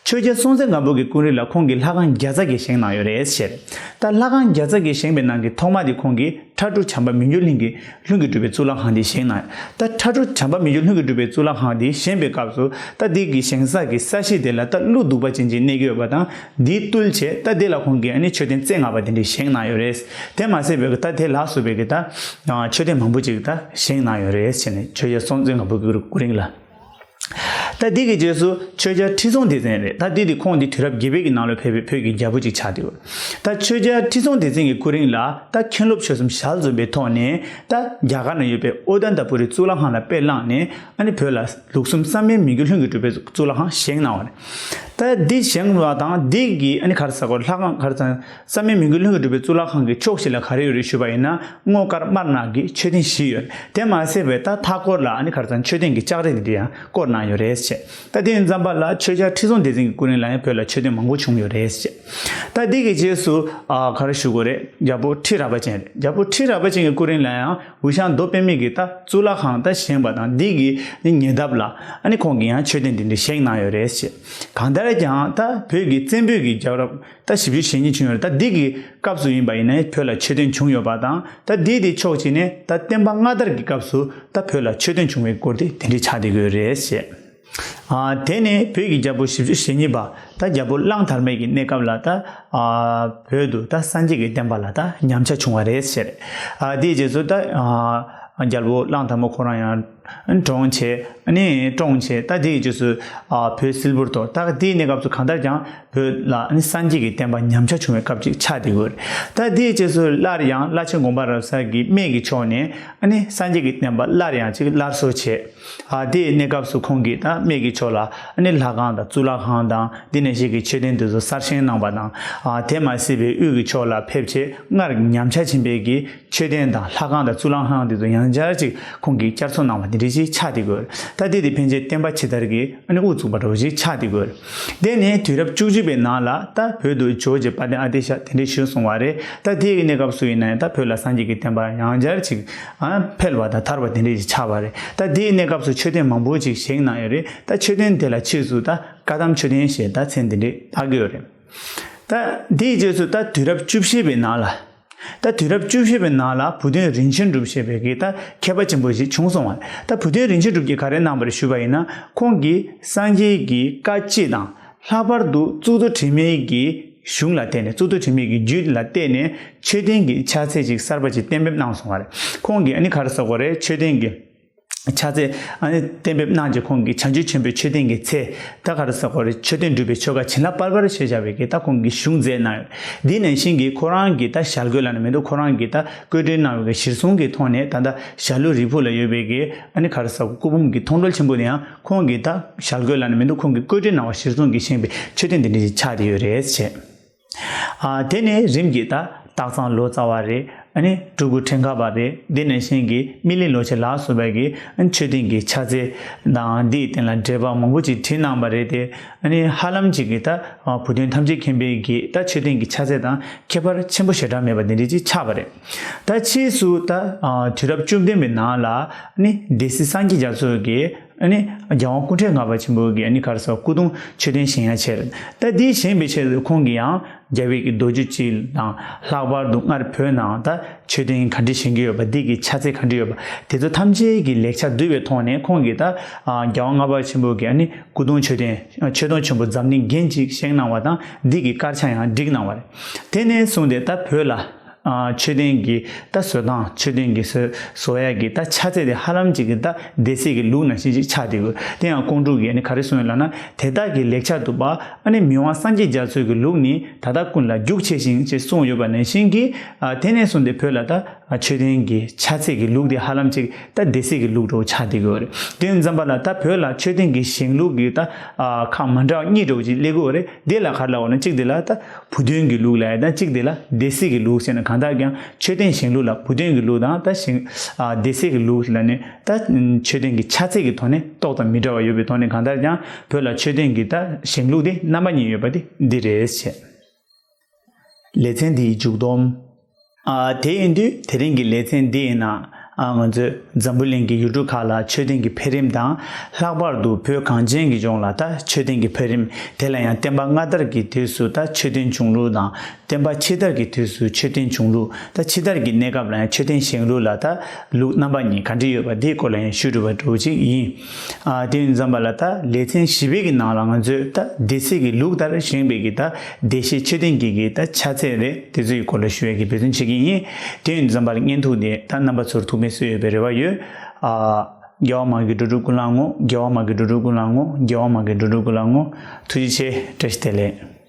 ཆོས་རྒྱལ་སྲོང་བཙན་སྒམ་པོ་གི་སྐུ་རིང་ལ་ཁོང་གིས་ལྷ་ཁང་བརྒྱ་རྩ་གི་བཞེངས་གནང་ཡོད་རེད་ཟེར། ད་ལྷ་ཁང་བརྒྱ་རྩ་གི་བཞེངས་པའི་ནང་གི་ཐོག་མ་དེ་ཁོང་གིས་ཁྲ་འབྲུག་བྱམས་པ་མི་འགྱུར་གླིང་གི་ལྷུན་གྱིས་གྲུབ་པའི་གཙུག་ལག་ཁང་དེ་བཞེངས་གནང་། ད་ཁྲ་འབྲུག་བྱམས་པ་མི་འགྱུར་ལྷུན་གྱིས་གྲུབ་པའི་གཙུག་ལག་ཁང་དེ་བཞེངས་པའི་སྐབས་སུ། ད་དེ་གི་བཞེངས་ས་གི་ས་གཞི་དེ་ལ་ད་ཀླུ་གདུག་པ་ཅན་ཅིག་གནས་ཀྱི་ཡོད་པ་དང་། འདི་བཏུལ་བྱས་ད་དེ་ལ་ཁོང་གིས་ཨ་ནི་མཆོད་རྟེན་རྩེ་ལྔ་པ་དེ་འདྲ་བཞེངས་གནང་ཡོད་རེད། དེ་མ་ཟད་པའི་གི་ད་དེ་ལ་སོགས་པའི་གི་ད་མཆོད་རྟེན་མང་པོ་ཅིག་ད་བཞེངས་གནང་ཡོད་རེད་ཟེར་ནས། ཆོས་རྒྱལ་སྲོང་བཙན་སྒམ་པོ་གི་སྐུ་རིང་ལ། ད་འདི་གི་རྗེས་སུ་ཆོས་རྒྱལ་ཁྲི་སྲོང་ལྡེ་བཙན་རེད། ད་འདི་དེ་ཁོང་འདི་དུས་རབས་བརྒྱད་པའི་གི་ནང་ལ་ཕེབས་པའི་བོད་ཀྱི་རྒྱལ་པོ་ཅིག་ཆགས་བསྡད་ཡོད། ད་ཆོས་རྒྱལ་ཁྲི་སྲོང་ལྡེ་བཙན་གྱི་སྐུ་རིང་ལ་ད་མཁན་སློབ་ཆོས་གསུམ་ཞལ་འཛོམས་པའི་ཐོག་ནས། ད་རྒྱ་གར་ན་ཡོད་པའི་ཨོ་དན་ཏ་པུ་རི་གཙུག་ལག་ཁང་ལ་དཔེ་བླངས་ནས། ཨ་ནི་བོད་ལ་ལུགས་གསུམ་བསམ་ཡས་མི་འགྱུར་ལྷུན་གྱིས་གྲུབ་པའི་གཙུག་ལག་ཁང་བཞེངས་གནང་བ་རེད། ད་འདི་བཞེངས་པ་དང་འདི་གི་ཨ་ནི་ག་རེ་ཟེར་དགོས། ལྷ་ཁང་ག་རེ་ཟེར། བསམ་ཡས་མི་འགྱུར་ལྷུན་གྱིས་གྲུབ་པའི་གཙུག་ལག་ཁང་གི་ཕྱོགས་བཞི་ལ་ག་རེ་ཡོད་རེད་ཞུས་པ་ཡིན་ན། སྔོ་དཀར་དམར་ནག་གི་མཆོད་རྟེན་བཞི་ཡོད། དེ་མ་ཟད་པའི་ད་མཐའ་སྐོར་ལ་ཨ་ནི་ག་རེ་ཟེར། མཆོད་རྟེན་གྱི་ལྕགས་རི་འདི་འདྲ་ཡང་བསྐོར་གནང་ཡོད་རེད་ཟེར། ད་དེ་ཡིན་ཙམ་པ་ལ་ཆོས་རྒྱལ་ཁྲི་སྲོང་ལྡེ་བཙན་གྱི་སྐུ་རིང་ལ་ཡང་བོད་ལ་མཆོད་རྟེན་མང་པོ་བྱུང་ཡོད་རེད་ཟེར། ད་འདི་གི་རྗེས་སུ། ཨ། ག་རེ་ཞུ་དགོས་རེད། རྒྱལ་པོ་ཁྲི་རལ་པ་ཅན་རེད། རྒྱལ་པོ་ཁྲི་རལ་པ་ཅན་གྱི་སྐུ་རིང་ལ་ཡང་འུ་ཤང་མདོ་པད་མའི་གི་ད་གཙུག་ལག་ཁང་ད་བཞེངས་པ་དང་འདི་གི་ཉེ་འདབས་ལ་ཨ་ནི་ཁོང་གིས་ཡང་མཆོད་རྟེན་འདི་འདྲ་བཞེངས་གནང་ཡོད་རེད་ཟེར། གང་ལྟར་ཀྱང་ད་བོད་ཀྱི་བཙན་པོའི་གི་རྒྱལ་རབས་ད་བཞི་བཅུ་ཞེ་གཉིས་བྱུང་ཡོད་རེད། ད་འདི་གི་སྐབས་སུ་ཡིན་པ་ཡིན་ན་བོད་ལ་མཆོད་རྟེན་བྱུང་ཡོད་པ་དང་། ད་འདི་དེ་ཕྱོགས་གཅིག་ནས་ད་བསྟན་པ་སྔ་དར་གྱི་སྐབས་སུ་ད་བོད་ལ་མཆོད་རྟེན་བྱུང་བའི་སྐོར་དེ་དེ་འདྲ་ཆགས་བསྡད་ཀྱི་ཡོད་རེད་ཟེར། ཨ། དེ་ནས་བོད་ཀྱི་རྒྱལ་པོ་བཞི་བཅུ་ཞེ་གཉིས་པ། ད་རྒྱལ་པོ་གླང་དར་མའི་གི་གནས་སྐབས་ལ་ད། ཨ། བོད་དུ་ད་སངས་རྒྱས་ཀྱི་བསྟན་པ་ལ་ད་ཉམས་ཆག་བྱུང་བ་རེད་ཟེར། ཨ། དེའི་རྗེས་སུ་ད། ཨ། རྒྱལ་པོ་གླང་དར་མ་ཁོ་རང་ཡང་གྲོངས་བྱས། ཨ་ནི་བཀྲོངས་བྱས། ད་དེའི་རྗེས་སུ། ཨ། བོད་སིལ་བུར་དུ། ད་དེའི་གནས་སྐབས་སུ་གང་ལྟར་ཀྱང་བོད་ལ་ཨ་ནི་སངས་རྒྱས་ཀྱི་བསྟན་པ་ཉམས་ཆག་བྱུང་བའི་སྐབས་ཅིག་ཆགས་བསྡད་ཡོད། ད་དེའི་རྗེས་སུ་སླར་ཡང་བླ་ཆེན་དགོངས་པ་རབ་གསལ་གྱི་སྨད་ཀྱི་ཕྱོགས་ནས་ཨ་ནི་སངས་རྒྱས་ཀྱི་བསྟན་པ་སླར་ཡང་ཅིག་སླར་གསོ་བྱས། ཨ། དེའི་གནས་སྐབས་སུ་ཁོང་གིས་ད་སྨད་ཀྱི་ཕྱོགས་ལ་ཨ་ནི་ལྷ་ཁང་དང་གཙུག་ལག་ཁང་དང་འདི་ནང་བཞིན་གྱི་མཆོད་རྟེན་དེ་ཚོ་གསར་བཞེངས་གནང་བ་དང་། ཨ། དེ་མ་ཟད་པའི་དབུས་ཀྱི་ཕྱོགས་ལ་ཕེབས་བྱས་སྔར་ཉམས་ཆག་ཕྱིན་པའི་གི་མཆོད་རྟེན་དང་ལྷ་ཁང་དང་གཙུག་ལག་ཁང་དེ་ཚོ་ཡང་བསྐྱར་ཅིག་ཁོང་གིས་བསྐྱར་གསོ་གནང་བ་དེ་འདྲ་ཞིག་ཆགས་བསྡད་ཡོད། ད་དེ་དེ་ཕན་ཆད་བསྟན་པ་ཇི་ལྟར་གྱི་ཨ་ནི་དབུ་བཙུགས་པ་འདྲ་བོ་ཞིག་ཆགས་བསྡད་ཡོད། དེ་ནས་དུས་རབས་བཅུ་གཅིག་པའི་ནང་ལ་ད་བོད་དུ་ཇོ་བོ་རྗེ་དཔལ་ལྡན་ཨ་ཏི་ཤ་དེ་འདྲ་བཞུགས་སོང་བ་རེད། ད་དེའི་གནས་སྐབས་སུ་ཡིན་ན་ཡང་ད་བོད་ལ་སངས་རྒྱས་ཀྱི་བསྟན་པ་ཡང་བསྐྱར་ཅིག་ཨ། འཕེལ་བ་དང་དར་བ་དེ་འདྲ་ཞིག་ཆགས་པ་རེད། ད་དེའི་གནས་སྐབས་སུ་མཆོད་རྟེན་མང་པོ་ཅིག་བཞེངས་གནང་ཡོད་རེད། ད་མཆོད་རྟེན་དེ་ལ་ཕྱིས་སུ་ད་བཀའ་གདམས་མཆོད་རྟེན་ཞེས་ད་མཚན་དེ་འདྲ་བཏགས་ཀྱི་ཡོད་རེད། ད་དེའི་རྗེས་སུ་ད་དུས་རབས་བཅུ་བཞི་པའི་ནང་ལ། ད་དུས་རབས་བཅུ་བཞི་པའི་ནང་ལ་བུ་སྟོན་རིན་ཆེན་གྲུབ་ཞེས་པའི་གི་ད་མཁས་པ་ཆེན་པོ་ཞིག་བྱུང་སོང་བ། ད་བུ་སྟོན་རིན་ཆེན་གྲུབ་ཀྱིས་ག་རེ་གནང་བ་རེད་ཞུས་པ་ཡིན་ན། ཁོང་གིས་སངས་རྒྱས་ཀྱི་བཀའ་སྤྱི་དང་། ལྷག་པར་དུ་གཙུག་ཏོར་དྲི་མེད་ཀྱི་གཞུང་ལ་བརྟེན་ནས། གཙུག་ཏོར་དྲི་མེད་ཀྱི་རྒྱུད་ལ་བརྟེན་ནས་མཆོད་རྟེན་གྱི་ཕྱག་འཚལ་ཅིག་གསར་པ་ཅིག་གཏན་འབེབས་གནང་སོང་བ་རེད། ཁོང་གིས་ཨ་ནི་ག་རེ་ཟེར་དགོས་རེད། མཆོད་རྟེན་གྱི་ ཕྱག་འཚལ་ཨ་ནི་གཏན་འབེབས་གནང་རྗེས་ཁོང་གིས་བྱང་ཆུབ་ཆེན་པོའི་མཆོད་རྟེན་གྱི་ཚལ་ད་ག་རེ་ཟེར་དགོས་རེད། མཆོད་རྟེན་སྒྲུབ་པའི་ཆོ་ག་བྱིན་རླབས་སྤར་སྤར་ཞེས་བྱ་བའི་གི་ད་ཁོང་གིས་གཞུང་མཛད་གནང་ཡོད། འདི་ནང་བཞིན་གྱི་ཁོ་རང་གི་ད་ཞལ་བཀོད་ལབ་ན་མི་འདུག་ཁོ་རང་གི་ད་བཀོད་སྒྲིག་གནང་བའི་གི་གཞིར་བཟུང་གི་ཐོག་ནས་ད་ལྟ་ཞྭ་ལུ་རི་ཕུག་ལ་ཡོད་པའི་གི་ཨ་ནི་ག་རེ་ཟེར་དགོས་སྐུ་འབུམ་གྱི་མཐོང་གྲོལ་ཆེན་པོ་དེ་ཡང་ཁོང་གིས་ད་ཞལ་བཀོད་ལབ་ན་མི་འདུག་ཁོང་གིས་བཀོད་སྒྲིག་གནང་བ་གཞིར་བཟུང་གིས་བཞེངས་པའི་མཆོད་རྟེན་འདི་འདྲ་ཞིག་ཆགས་བསྡད་ཡོད་རེད་ཅེས། ཨ། དེ་ནས་རིམ་གྱིས་ད་སྟག་ཚང་ལོ་ཙཱ་བ་རེད། ཨ་ནི་སྤྲུལ་སྐུ་ཕྲེང་ཁ་པ་རེད། དེ་ནང་བཞིན་གྱི་སྨིན་གླིང་ལོ་ཆེན་ལ་སོགས་པའི་གི་ཨ་ནི་མཆོད་རྟེན་གྱི་ཕྱག་རྫས་དང་། འདིའི་སྟེང་ལ་འགྲེལ་པ་མང་པོ་ཅིག་བྲིས་གནང་བ་རེད་དེ། ཨ་ནི་ཧ་ལམ་ཅིག་གིས་ད་བོད་དོན་ཐམས་ཅད་མཁྱེན་པའི་གི་ད་མཆོད་རྟེན་གྱི་ཕྱག་རྫས་དང་ཁྱད་པར་ཆེན་པོ་ཞེ་དྲག་མེད་པ་དེ་འདྲ་ཅིག་ཆགས་པ་རེད། ད་ཕྱིས་སུ་ད་དུས་རབས་བཅུ་བདུན་པའི་ནང་ལ་ཨ་ནི་སྡེ་སྲིད་སངས་རྒྱས་རྒྱ་མཚོ་གིས་ཨ་ནི་རྒྱལ་དབང་སྐུ་ཕྲེང་ལྔ་པ་ཆེན་པོ་གིས་ཨ་ནི་ག་རེ་ཟེར་སྐུ་གདུང་མཆོད་རྟེན་བཞེངས་ཡ་བྱས་རེད། ད་འདི་བཞེངས་པའི་ཆེད་དུ་ཁོང་གིས་ཡང་རྒྱ་བོད་ཀྱི་རྡོ་རྗེ་གཅིག་དང་། ལྷག་པར་དུ་སྔར་བོད་ནང་ད་མཆོད་རྟེན་ག་འདྲ་བཞེངས་ཀྱི་ཡོད་པ། འདི་གི་ཕྱག་རྫས་ག་འདྲ་ཡོད་པ། དེ་ཚོ་ཐམས་ཅད་ཀྱི་ལེགས་ཆ་བསྡུས་པའི་ཐོག་ནས་ཁོང་གིས་ད་རྒྱལ་དབང་ལྔ་པ་ཆེན་པོ་གིས་ཨ་ནི་སྐུ་གདུང་མཆོད་རྟེན་མཆོད་རྟེན་ཆེན་པོ་འཛམ་གླིང་རྒྱན་གཅིག་བཞེངས་གནང་བ་དང་། འདི་གི་དཀར་ཆག་ཡང་བསྒྲིགས་གནང་བ་རེད། དེ་ནས་བཟུང་སྟེ་ད་བོད་ལ་ཨ། མཆོད་རྟེན་གྱི་ད་བཟོ་སྟངས། མཆོད་རྟེན་གྱི་བཟོ་བཟོ་ཡ་གི་ད་ཕྱག་རྫས་དེ་ཧ་ལམ་ཅིག་གི་ད་སྡེ་སྲིད་ཀྱི་ལུགས་ནང་བཞིན་ཅིག་ཆགས་བསྡད་ཡོད། དེ་ཡང་ཀོང་སྤྲུལ་གྱིས་ཨ་ནི་ག་རེ་གསུངས་ཡོད་ལབ་ན། དེ་དག་གི་ལེགས་ཆ་འདུག་པ། ཨ་ནི་མི་དབང་སངས་རྒྱས་རྒྱ་མཚོ་གི་ལུགས་ནི་ད་ལྟ་ཀུན་ལ་རྒྱུགས་ཆེ་ཞིང་ཅེས་གསུངས་ཡོད་པ་ནང་བཞིན་གྱི། ཨ། དེ་ནས་བཟུང་སྟེ་བོད་ལ་ད་མཆོད་རྟེན་གྱི་ཕྱག་རྫས་ཀྱི་ལུགས་དེ་ཧ་ལམ་ཅིག་ད་སྡེ་སྲིད་ཀྱི་ལུགས་འདྲ་བོ་ཆགས་བསྡད་ཡོད་རེད། དེ་ཡིན་ཙམ་པ་ལ་ད་བོད་ལ་མཆོད་རྟེན་གྱི་བཞེངས་ལུགས་ཀྱི་ད་ཨ། ཁག་མ་འདྲ་བ་གཉིས་འདྲ་བོ་ཅིག་སླེབས་ཀྱི་ཡོད་རེད། དེ་ལ་ག་རེ་ལབ་དགོས་ན། གཅིག་དེ་ལ་ད་བོད་དོན་གྱི་ལུགས་ལབ་ཡ་དང་། གཅིག་དེ་ལ་སྡེ་སྲིད་ཀྱི་ལུགས་ཟེར་ནས། གང་ལྟར་ཀྱང་མཆོད་རྟེན་བཞེངས་ལུགས་ལ་བོད་དོན་གྱི་ལུགས་དང་ད་བཞེངས་ཨ། སྡེ་སྲིད་ཀྱི་ལུགས་ལ་ནི་ད་མཆོད་རྟེན་གྱི་ཕྱག་རྫས་ཀྱི་ཐོག་ནས་ཏོག་ཙམ་མི་འདྲ་བ་ཡོད་པའི་ཐོག་ནས། གང་ལྟར་ཀྱང་བོད་ལ་མཆོད་རྟེན་གྱི་ད་བཞེངས་ལུགས་དེ་རྣམ་པ་གཉིས་ཡོད་པ་དེ་འདི་རེད་ཟེར། ལེ་ཚན་འདིའི་མཇུག་སྡོམ། ཨ། དེ་ཡིན་དུས་དེ་རིང་གི་ལེ་ཚན་འདི་ཡི་ནང་། ཨ། ང་ཚོས་འཛམ་བུ་གླིང་གི་ཡུལ་གྲུ་ཁག་ལ་མཆོད་རྟེན་གྱི་འཕེལ་རིམ་དང་། ལྷག་པར་དུ་བོད་གངས་ཅན་གྱི་ལྗོངས་ལ་ད་མཆོད་རྟེན་གྱི་འཕེལ་རིམ། དེ་ལ་ཡང་བསྟན་པ་སྔ་དར་གྱི་དུས་སུ་ད་མཆོད་རྟེན་བྱུང་ལུགས་དང་། བསྟན་པ་ཕྱི་དར་གྱི་དུས་སུ་མཆོད་རྟེན་བྱུང་ལུགས། ད་ཕྱི་དར་གྱི་གནས་སྐབས་ལ་ཡང་མཆོད་རྟེན་བཞེངས་ལུགས་ལ་ད་ལུགས་རྣམ་པ་གཉིས་ག་འདྲ་ཡོད་པ། འདིའི་སྐོར་ལ་ཡང་ཞུས་གྲུབ་པ་འདྲ་བོ་ཅིག་ཡིན། ཨ། དེ་ཡིན་ཙམ་པ་ལ་ད་ལེ་ཚན་བཞི་པའི་གི་ནང་ལ་ང་ཚོས་ད་སྡེ་སྲིད་ཀྱི་ལུགས་ལྟར་བཞེངས་པའི་གི་ད་བདེ་གཤེགས་མཆོད་རྟེན་གྱི་གི་ད་ཕྱག་རྫས་རེད། དེ་ཚོའི་སྐོར་ལ་ཞུ་ཡས་ཀྱི་འབད་བརྩོན་བྱེད་ཀྱི་ཡིན། དེ་ཡིན་ཙམ་པ་ལ་བརྙན་ཐུང་དེ་ད་རྣམ་པ་ཚོར་ཐུགས་ཕན་གསོས་ཡོད་པའི་རེ་བ་ཡོད། ཨ། རྒྱལ་བ་མ་གི་འགྲོ་དྲུག་ཀུན་ལ་བསྔོ། རྒྱལ་བ་མ་གི་འགྲོ་དྲུག་ཀུན་ལ་བསྔོ། རྒྱལ་བ་མ་གི་འགྲོ་དྲུག་ཀུན་ལ་བསྔོ། ཐུགས་རྗེ་ཆེ། བཀྲ་ཤིས་བདེ་ལེགས།